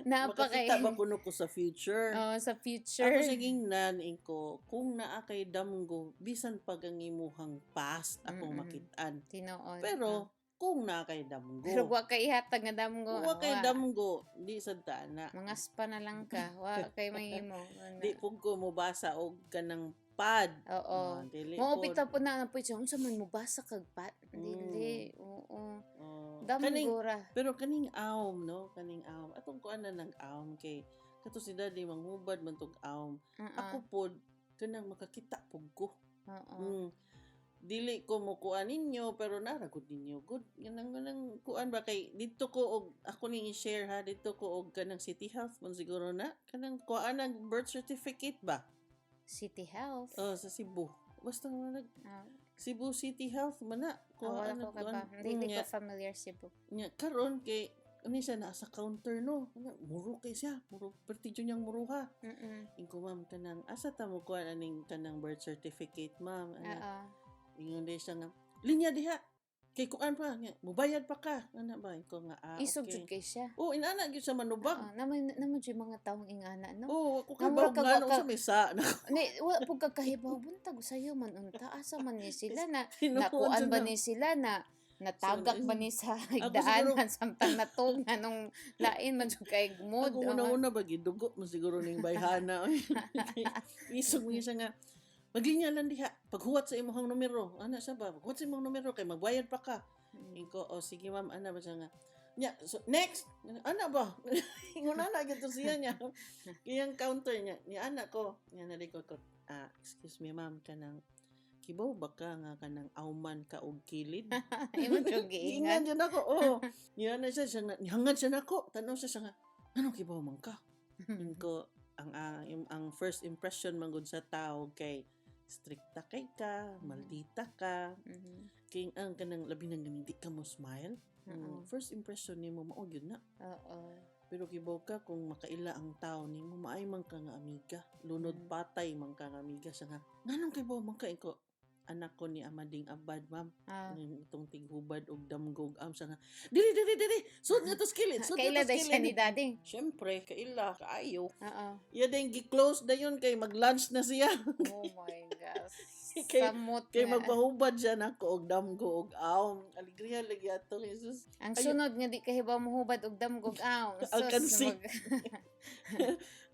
naa pa kay Makakita ba kuno ko sa future? Oh, sa future. Ako sa gingnan ko, kung naa kay damgo, bisan pag ang imuhang past akong makit-an. Tinuod. Pero kung naa kay damgo. Pero wa kay ihatag nga damgo. Kung wa kay Wa. damgo, di sad ta na. Mga spa na lang ka, wa kay mahimo. Ana. Di pug ko mobasa og kanang pad. Oo. Ah, dili Mo pod. pita po na na po siya unsa man mo basa kag pat. Dili, oo. Oh, kaning, Damgo ra. pero kaning aom no, kaning aom. Atong kuan na nang aom kay kato si daddy manghubad man tog aom. Ako pod kanang makakita pug ko. Dili ko mo kuan ninyo pero nara gud ninyo good. Kanang kuan ba kay didto ko og ako ning i-share ha, didto ko og kanang City Health man siguro na kanang kuan ang birth certificate ba? City Health. Oh, sa Cebu. Basta nga nag Cebu City Health man na. Wala Kuhaan ko ka ba? Hindi hindi ko familiar Cebu. Nya karon kay ano siya nasa counter no. Ano, muro kay siya, muro pertijo niyang muruha. Ingko, "Ma'am, kanang asa ta mo kuan aning kanang birth certificate, ma'am?" Ana. Ingon day siya nga, "Linya diha. Kay kuan pa, nga, mubayad pa ka." Ana ba ko nga, ah, Isog okay. jud kay siya. Oh, inana gyud siya manubag. Oo, naman naman jud mga taong ingana no. Oh, ako kay Namura bawg ka- nga sa misa. Ni wala pud ka kahibaw buntag sayo man unta asa man ni sila na Tinuod nakuan jud ba na. ni sila na natagak ba ni sa Ako higdaanan samtang natunga nung lain man jud kay mood. Ako una-una ba gidugo man siguro ning bayhana. Isog mo siya nga, "Maglinya lang diha. Paghuwat sa imong numero." Ana siya ba? "Paghuwat sa imong numero kay magbayad pa ka." Inko, "Oh, sige ma'am," ana ba siya nga. Nya, so, "Next." Ana ba? Ingon ana gyud to siya niya. Iyang counter niya. Ni ana ko. Nya na ko ko. "Ah, excuse me ma'am, kanang kibaw ba ka nga kanang auman ka og kilid?" Imo jud giingan. Giingan jud ako. Oh. Niya na siya, siya nga, nihangad siya nako. Tanaw siya siya nga, "Anong kibaw man ka?" Inko, ang first impression man gud sa tao kay strikta kay ka, maldita ka, kay ang kanang labi nang ganing di ka mo smile. First impression nimo mao gyud na. Pero kibaw ka kung makaila ang tao nimo, maay man ka nga amiga, lunod patay man ka nga amiga siya nga. "Nganong kibaw man ka?" Inko, "Anak ko ni Amading Abad, ma'am." Yung itong tighubad og damgog am siya nga. "Dili, dili, dili. Sud nga to skillet, sud nga Kaila to day siya ni skillet." dading. Syempre, kaila kaayo. Oo. Iya din gi-close na yun kay mag-lunch na siya. Oh my gosh. Kay Samot nga. magpahubad siya nako og damgo og awm. Alegria lagi ato Jesus. Ang Ay- sunod nga di kahibaw mohubad og damgog aw. Sus, Alkansi.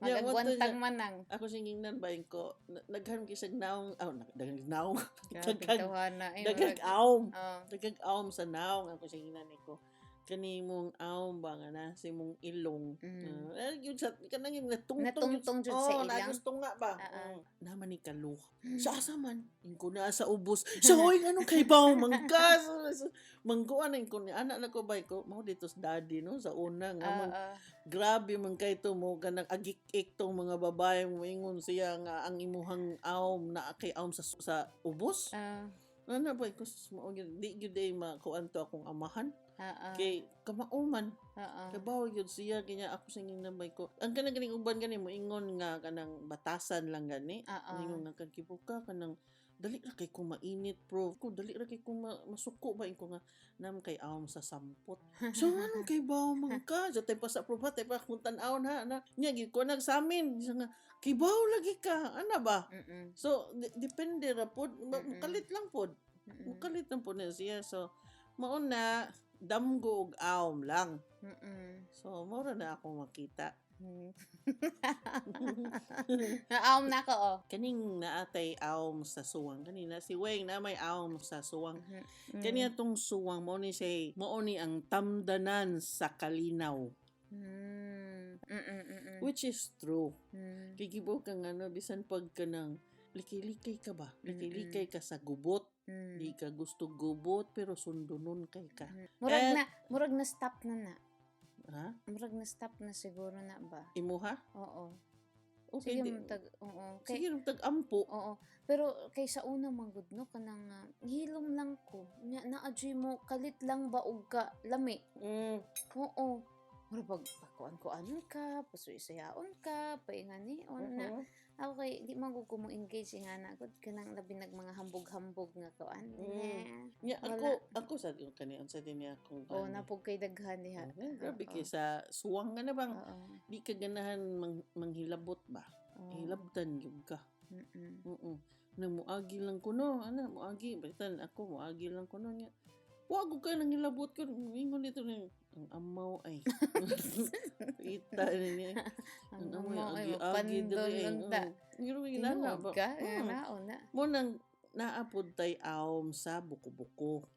Nya, mo to magagwantang siya. manang. Ako siyang gingnan ba ko naghan kay siyang naong aw daghang naong Grabe daghang tawhana, eh, daghang murag- awm. Oo. Daghang awm sa naong ako siyang gingnan ko. Kani mong awm ba nga na sa imong ilong. Ah, yun sa kanang yung natungtong. Natungtong jud sa Oh, ilang. nagusto nga ba? Ah, ah. Naman ni kaluha. Sa asa man, ingko na sa ubos. Sa hoy anong kay baw manggas. Mangguan na ingko ni anak na ko ba ko mao dito sa daddy no sa una nga man, grabe man kay to mo kanang agik-ik tong mga babae mo ingon siya nga ang imuhang awm na kay awm sa ubos. Ano ba ko mao gyud di gyud ay makuan to akong amahan kay kamao man. Kabaw gyud siya kanya ako sa nabay ko. Ang kanang ganing uban gani mo ingon nga kanang batasan lang gani. Ingon nga kang kibuka kanang dali ra kay ko mainit, bro. Ko dali ra kay ko masuko ba inko nga nam kay awm sa sampot. So anong kay baw man ka? Sa tay pa sa proba tay pa kung tan-awon ha na. Nya gyud ko nagsamin siya nga kibaw lagi ka ana ba? So depende ra pod. Mukalit lang pod. Mukalit lang pod na siya. So mao na damgo og awm lang. So mao ra na ako makita. Naawm na ako, oh. Kaning naatay awm sa suwang kanina si Weng na may awm sa suwang. Kani atong suwang mo ni siya mao ni ang tamdanan sa kalinaw, which is true. Kay gibo kang ano bisan pag kanang likay-likay ka ba, likay-likay ka sa gubot, di ka gusto gubot pero sundunon kay ka. Murag Eh, na, murag na stop na na. Ha? Murag na stop na siguro na ba? Imuha? Oo. Okay, Sige, di, tag, oo. Kay, sige tag-ampo. Oo. Pero kay sa una man gud no kanang hilom lang ko. Nya naa mo kalit lang ba og ka lami. Oo. Murag pag pakuan-kuanon ka, pasuy-sayaon ka, painganion na. Ako kay di man gud ko mo engage nga na gud kanang labi nag mga hambog-hambog nga kuan. Nya Wala. Ako ako sa kani unsa din niya akong Oo, kani. napog kay daghan diha. Okay, grabe kay sa suwang nga na bang di ka ganahan manghilabot ba? Hilabtan gyud ka. Oo. Nang muagi lang ko no, ana muagi, balitan ako muagi lang ko no nya. Wa ko ka nang hilabot ko, ingon dito ni ang amaw ay. Ita ni niya. Ang Ang amaw amaw ay agi agi mapandol diri ay. lang ta. Ngiro ginana Tinuod ba? ka? Naon na. Mo nang naapod tay awm sa buko-buko.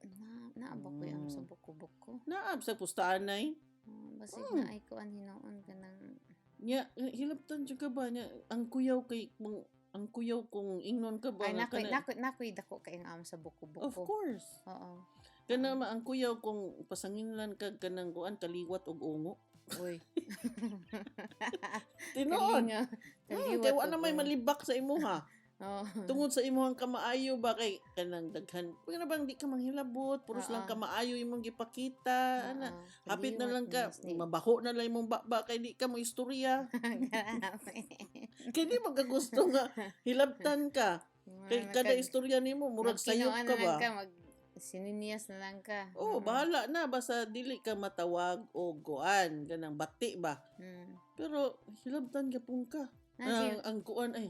Na, naa ba ko yung sa buko-buko? Naab sa pustaan ay. Oh, basig na ay kuan hinoon kanang Nya hilabtan jud ka ba nya ang kuyaw kay mong ang kuyaw kung ingnon ka ba Ay, nga nakoy nakoy dako kay ang am sa buko-buko. Of course. Oo. Kana ma ang kuyaw kung pasanginlan kag kanang kuan kaliwat og ungo. Uy. Tinuod. Kalinga. Kay wa na og may ungo. malibak sa imuha. Oo. Tungod sa imuhang kamaayo ba kay kanang daghan. Kana bang di ka manghilabot, puros lang Oo. kamaayo imong gipakita ana. Oo. Hapit na Kaliwat lang ka, ni mabaho na lang imong baba kay di ka mo istorya. Grabe. Kay di man ka gusto nga hilabtan ka. Kay kada istorya nimo murag sayop Magkinuan ka na lang ba? ka, mag sininiyas na lang ka. Oo, bahala na basta dili ka matawag o goan kanang bati ba. Pero hilabtan gyapon ka. Ang kuan ay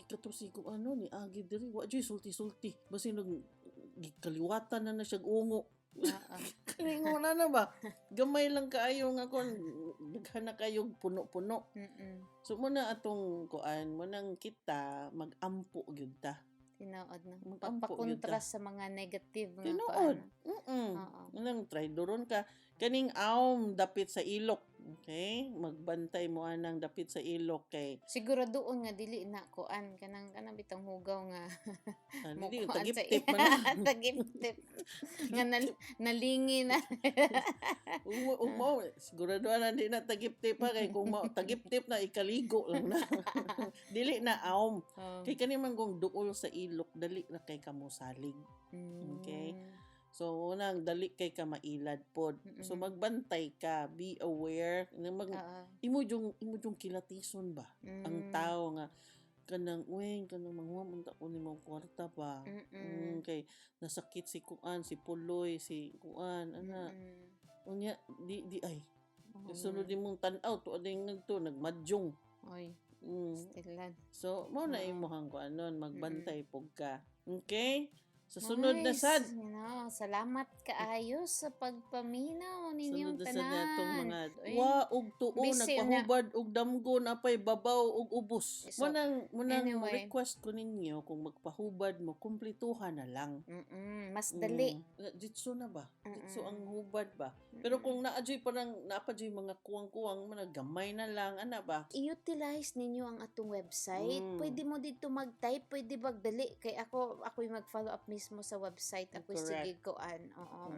kato si kuan no ni agi diri wa joy sulti-sulti. Basin nag gikaliwatan na na siya ungo. Kaningon na na ba? Gamay lang kaayo nga kuan daghan na kayo puno-puno. So mo na atong kuan mo nang kita magampo gyud ta. Tinuod na. Mag-ampo gyud ta. Pagpakontrast sa mga negative nga Tinuod. kuan. Oo. Nang try doron ka kaning awm dapit sa ilok. Okay? Magbantay mo anang dapit sa ilok kay Siguro doon nga dili na kuan kanang kanang bitang hugaw nga ano, mo di kuan sa tagip-tip man na. Tagip-tip. Nga nalingi na. Ug mo sigurado na di na tagip-tip pa kay kung mao tagip-tip na ikaligo lang na. Dili na awm. Oo. Kay kani man kung duol sa ilok dali na kay kamusalig. Okay. So unang dali kay ka mailad pod. So magbantay ka, be aware. Nga imo jung kilatison ba ang tao nga kanang uwing kanang manguha unta ko nimo kwarta ba. Kay nasakit si kuan, si Puloy, si kuan ana. Unya di di ay sunod imong tan-aw tuod din nagto nagmadyong. Oy, stilan. So mao na Oo. imong kuan nun, magbantay pug ka. Okay? Sa sunod na Nice. sad. Salamat kaayo sa pagpaminaw ninyong Sunod na sad na itong tanan. mga Uy, wa og tuo busy na. nagpahubad og damgo na pay babaw og ubos. So, Munang anyway. request ko ninyo kung magpahubad mo, kumplituhan na lang. Mas dali. Ditso na ba? Ditso ang hubad ba? Pero kung naa joy parang naa pa joy mga kuwang-kuwang, mga gamay na lang ana ba? I-utilize ninyo ang atong website. Pwede mo dito mag-type, pwede bagdali. Kay ako, ako'y mag-follow up mismo sa website. Ako'y sige kuan. Oo.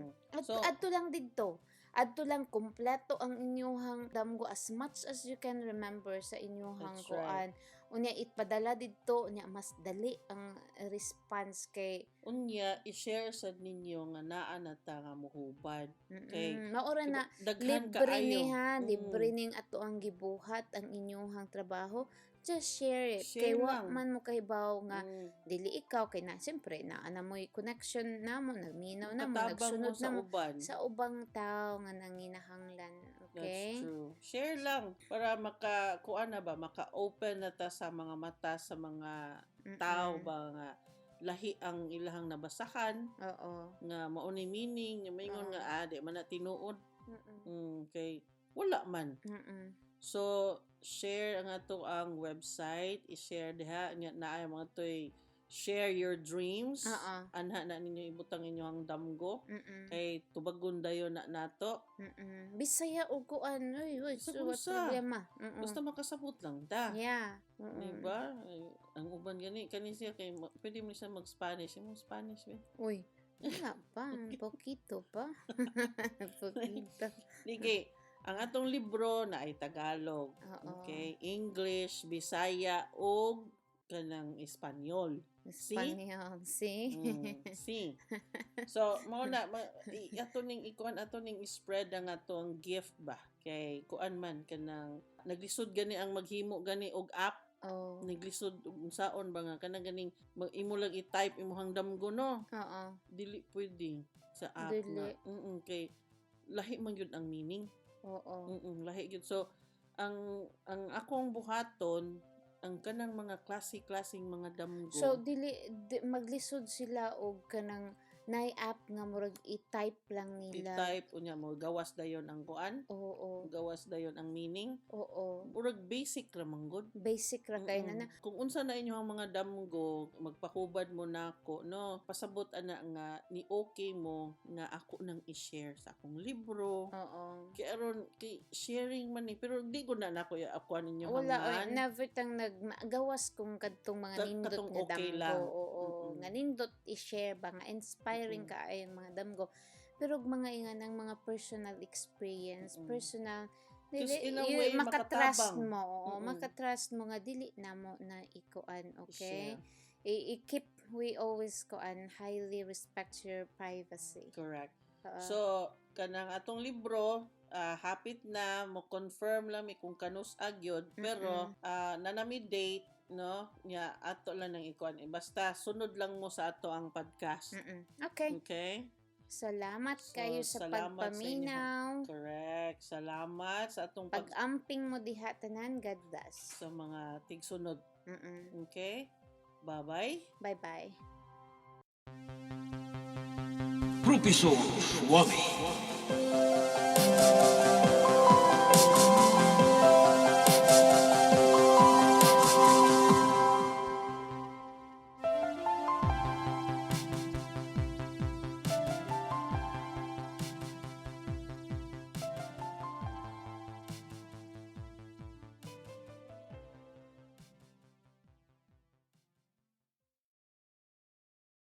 Adto lang dito. Adto lang kumpleto ang inyuhang damgo as much as you can remember sa inyuhang That's kuan. right. Unya ipadala didto, unya mas dali ang response kay Unya i-share sad ninyo nga naa na ta nga muhubad. Okay. Maura na Daghan libre kaayo. ni ha, libre ning ato ang gibuhat ang inyuhang trabaho. Just share it. Share Kay wa lang. man mo kahibaw nga dili ikaw kay na siyempre naa na mo'y connection namo, nagminaw na mo, Katabang mo nagsunod sa na mo uban. sa ubang tao nga nanginahanglan, That's okay? true. Share lang para maka kuan na ba, maka-open na ta sa mga mata sa mga tao ba nga lahi ang ilahang nabasahan nga mao ni meaning nga maingon nga di man na tinuod. Kay wala man. So share ang ato ang website, i-share diha nya naay mga toy share your dreams. Anha na ninyo ibutang inyong damgo kay tubagon dayon na nato. Bisaya o kuan, uy, uy, Basta so what unsa. problema? Basta makasabot lang ta. Yeah. Di ba? Ay, ang uban gani kani siya kay pwede mo siya mag-Spanish. Imong Spanish ba? Uy, wala pa, poquito pa. Poquito. Di kay ang atong libro na ay Tagalog. Okay, English, Bisaya ug kanang Espanyol. See? Espanyol, see? See. So, mao na ato ning ikuan, ato ning spread ang atong gift ba. Kay kuan man kanang naglisod gani ang maghimo gani og app. Naglisod og unsaon ba nga kanang ganing imo lang i-type imong damgo, no. Dili pwede sa app Dili. nga. Kay lahi man gyud ang meaning. Lahi gyud. So ang akong buhaton ang kanang mga klase-klaseng mga damgo. So dili maglisod sila og kanang nay app nga murag i-type lang nila. I-type unya mo gawas dayon ang kuan. Gawas dayon ang meaning. Murag basic ra man gud. Basic ra kay na na. Kung unsa na inyo ang mga damgo, magpakubad mo nako, no. Pasabot ana nga ni okay mo nga ako nang i-share sa akong libro. Kay aron kay sharing man ni, pero di ko na nako ya ako ninyo Wala, oy, hangman. never tang naggawas kung kadtong mga nindot Katong nga okay damgo. lang. Oo, nga nindot i-share ba nga inspiring kaayo ang mga damgo. Pero og mga inga ng mga personal experience, personal Because dili, in a you, way, makatrust makatabang. mo, oo, makatrust mo nga dili na mo na ikuan, okay? I-share. I-keep, we always kuan highly respect your privacy. Correct. Oo. So, kanang atong libro, hapit na mo confirm lang mi kung kanus agyod, pero nanami date, no, nya ato lang nang ikuan. Eh, basta sunod lang mo sa ato ang podcast. Okay. Okay? Salamat So, kayo sa salamat sa inyo. pagpaminaw. Correct. Salamat sa atong Pag-amping mo diha tanan, God bless. sa mga tigsunod. Okay? Bye-bye. Bye-bye. Profesor Suave.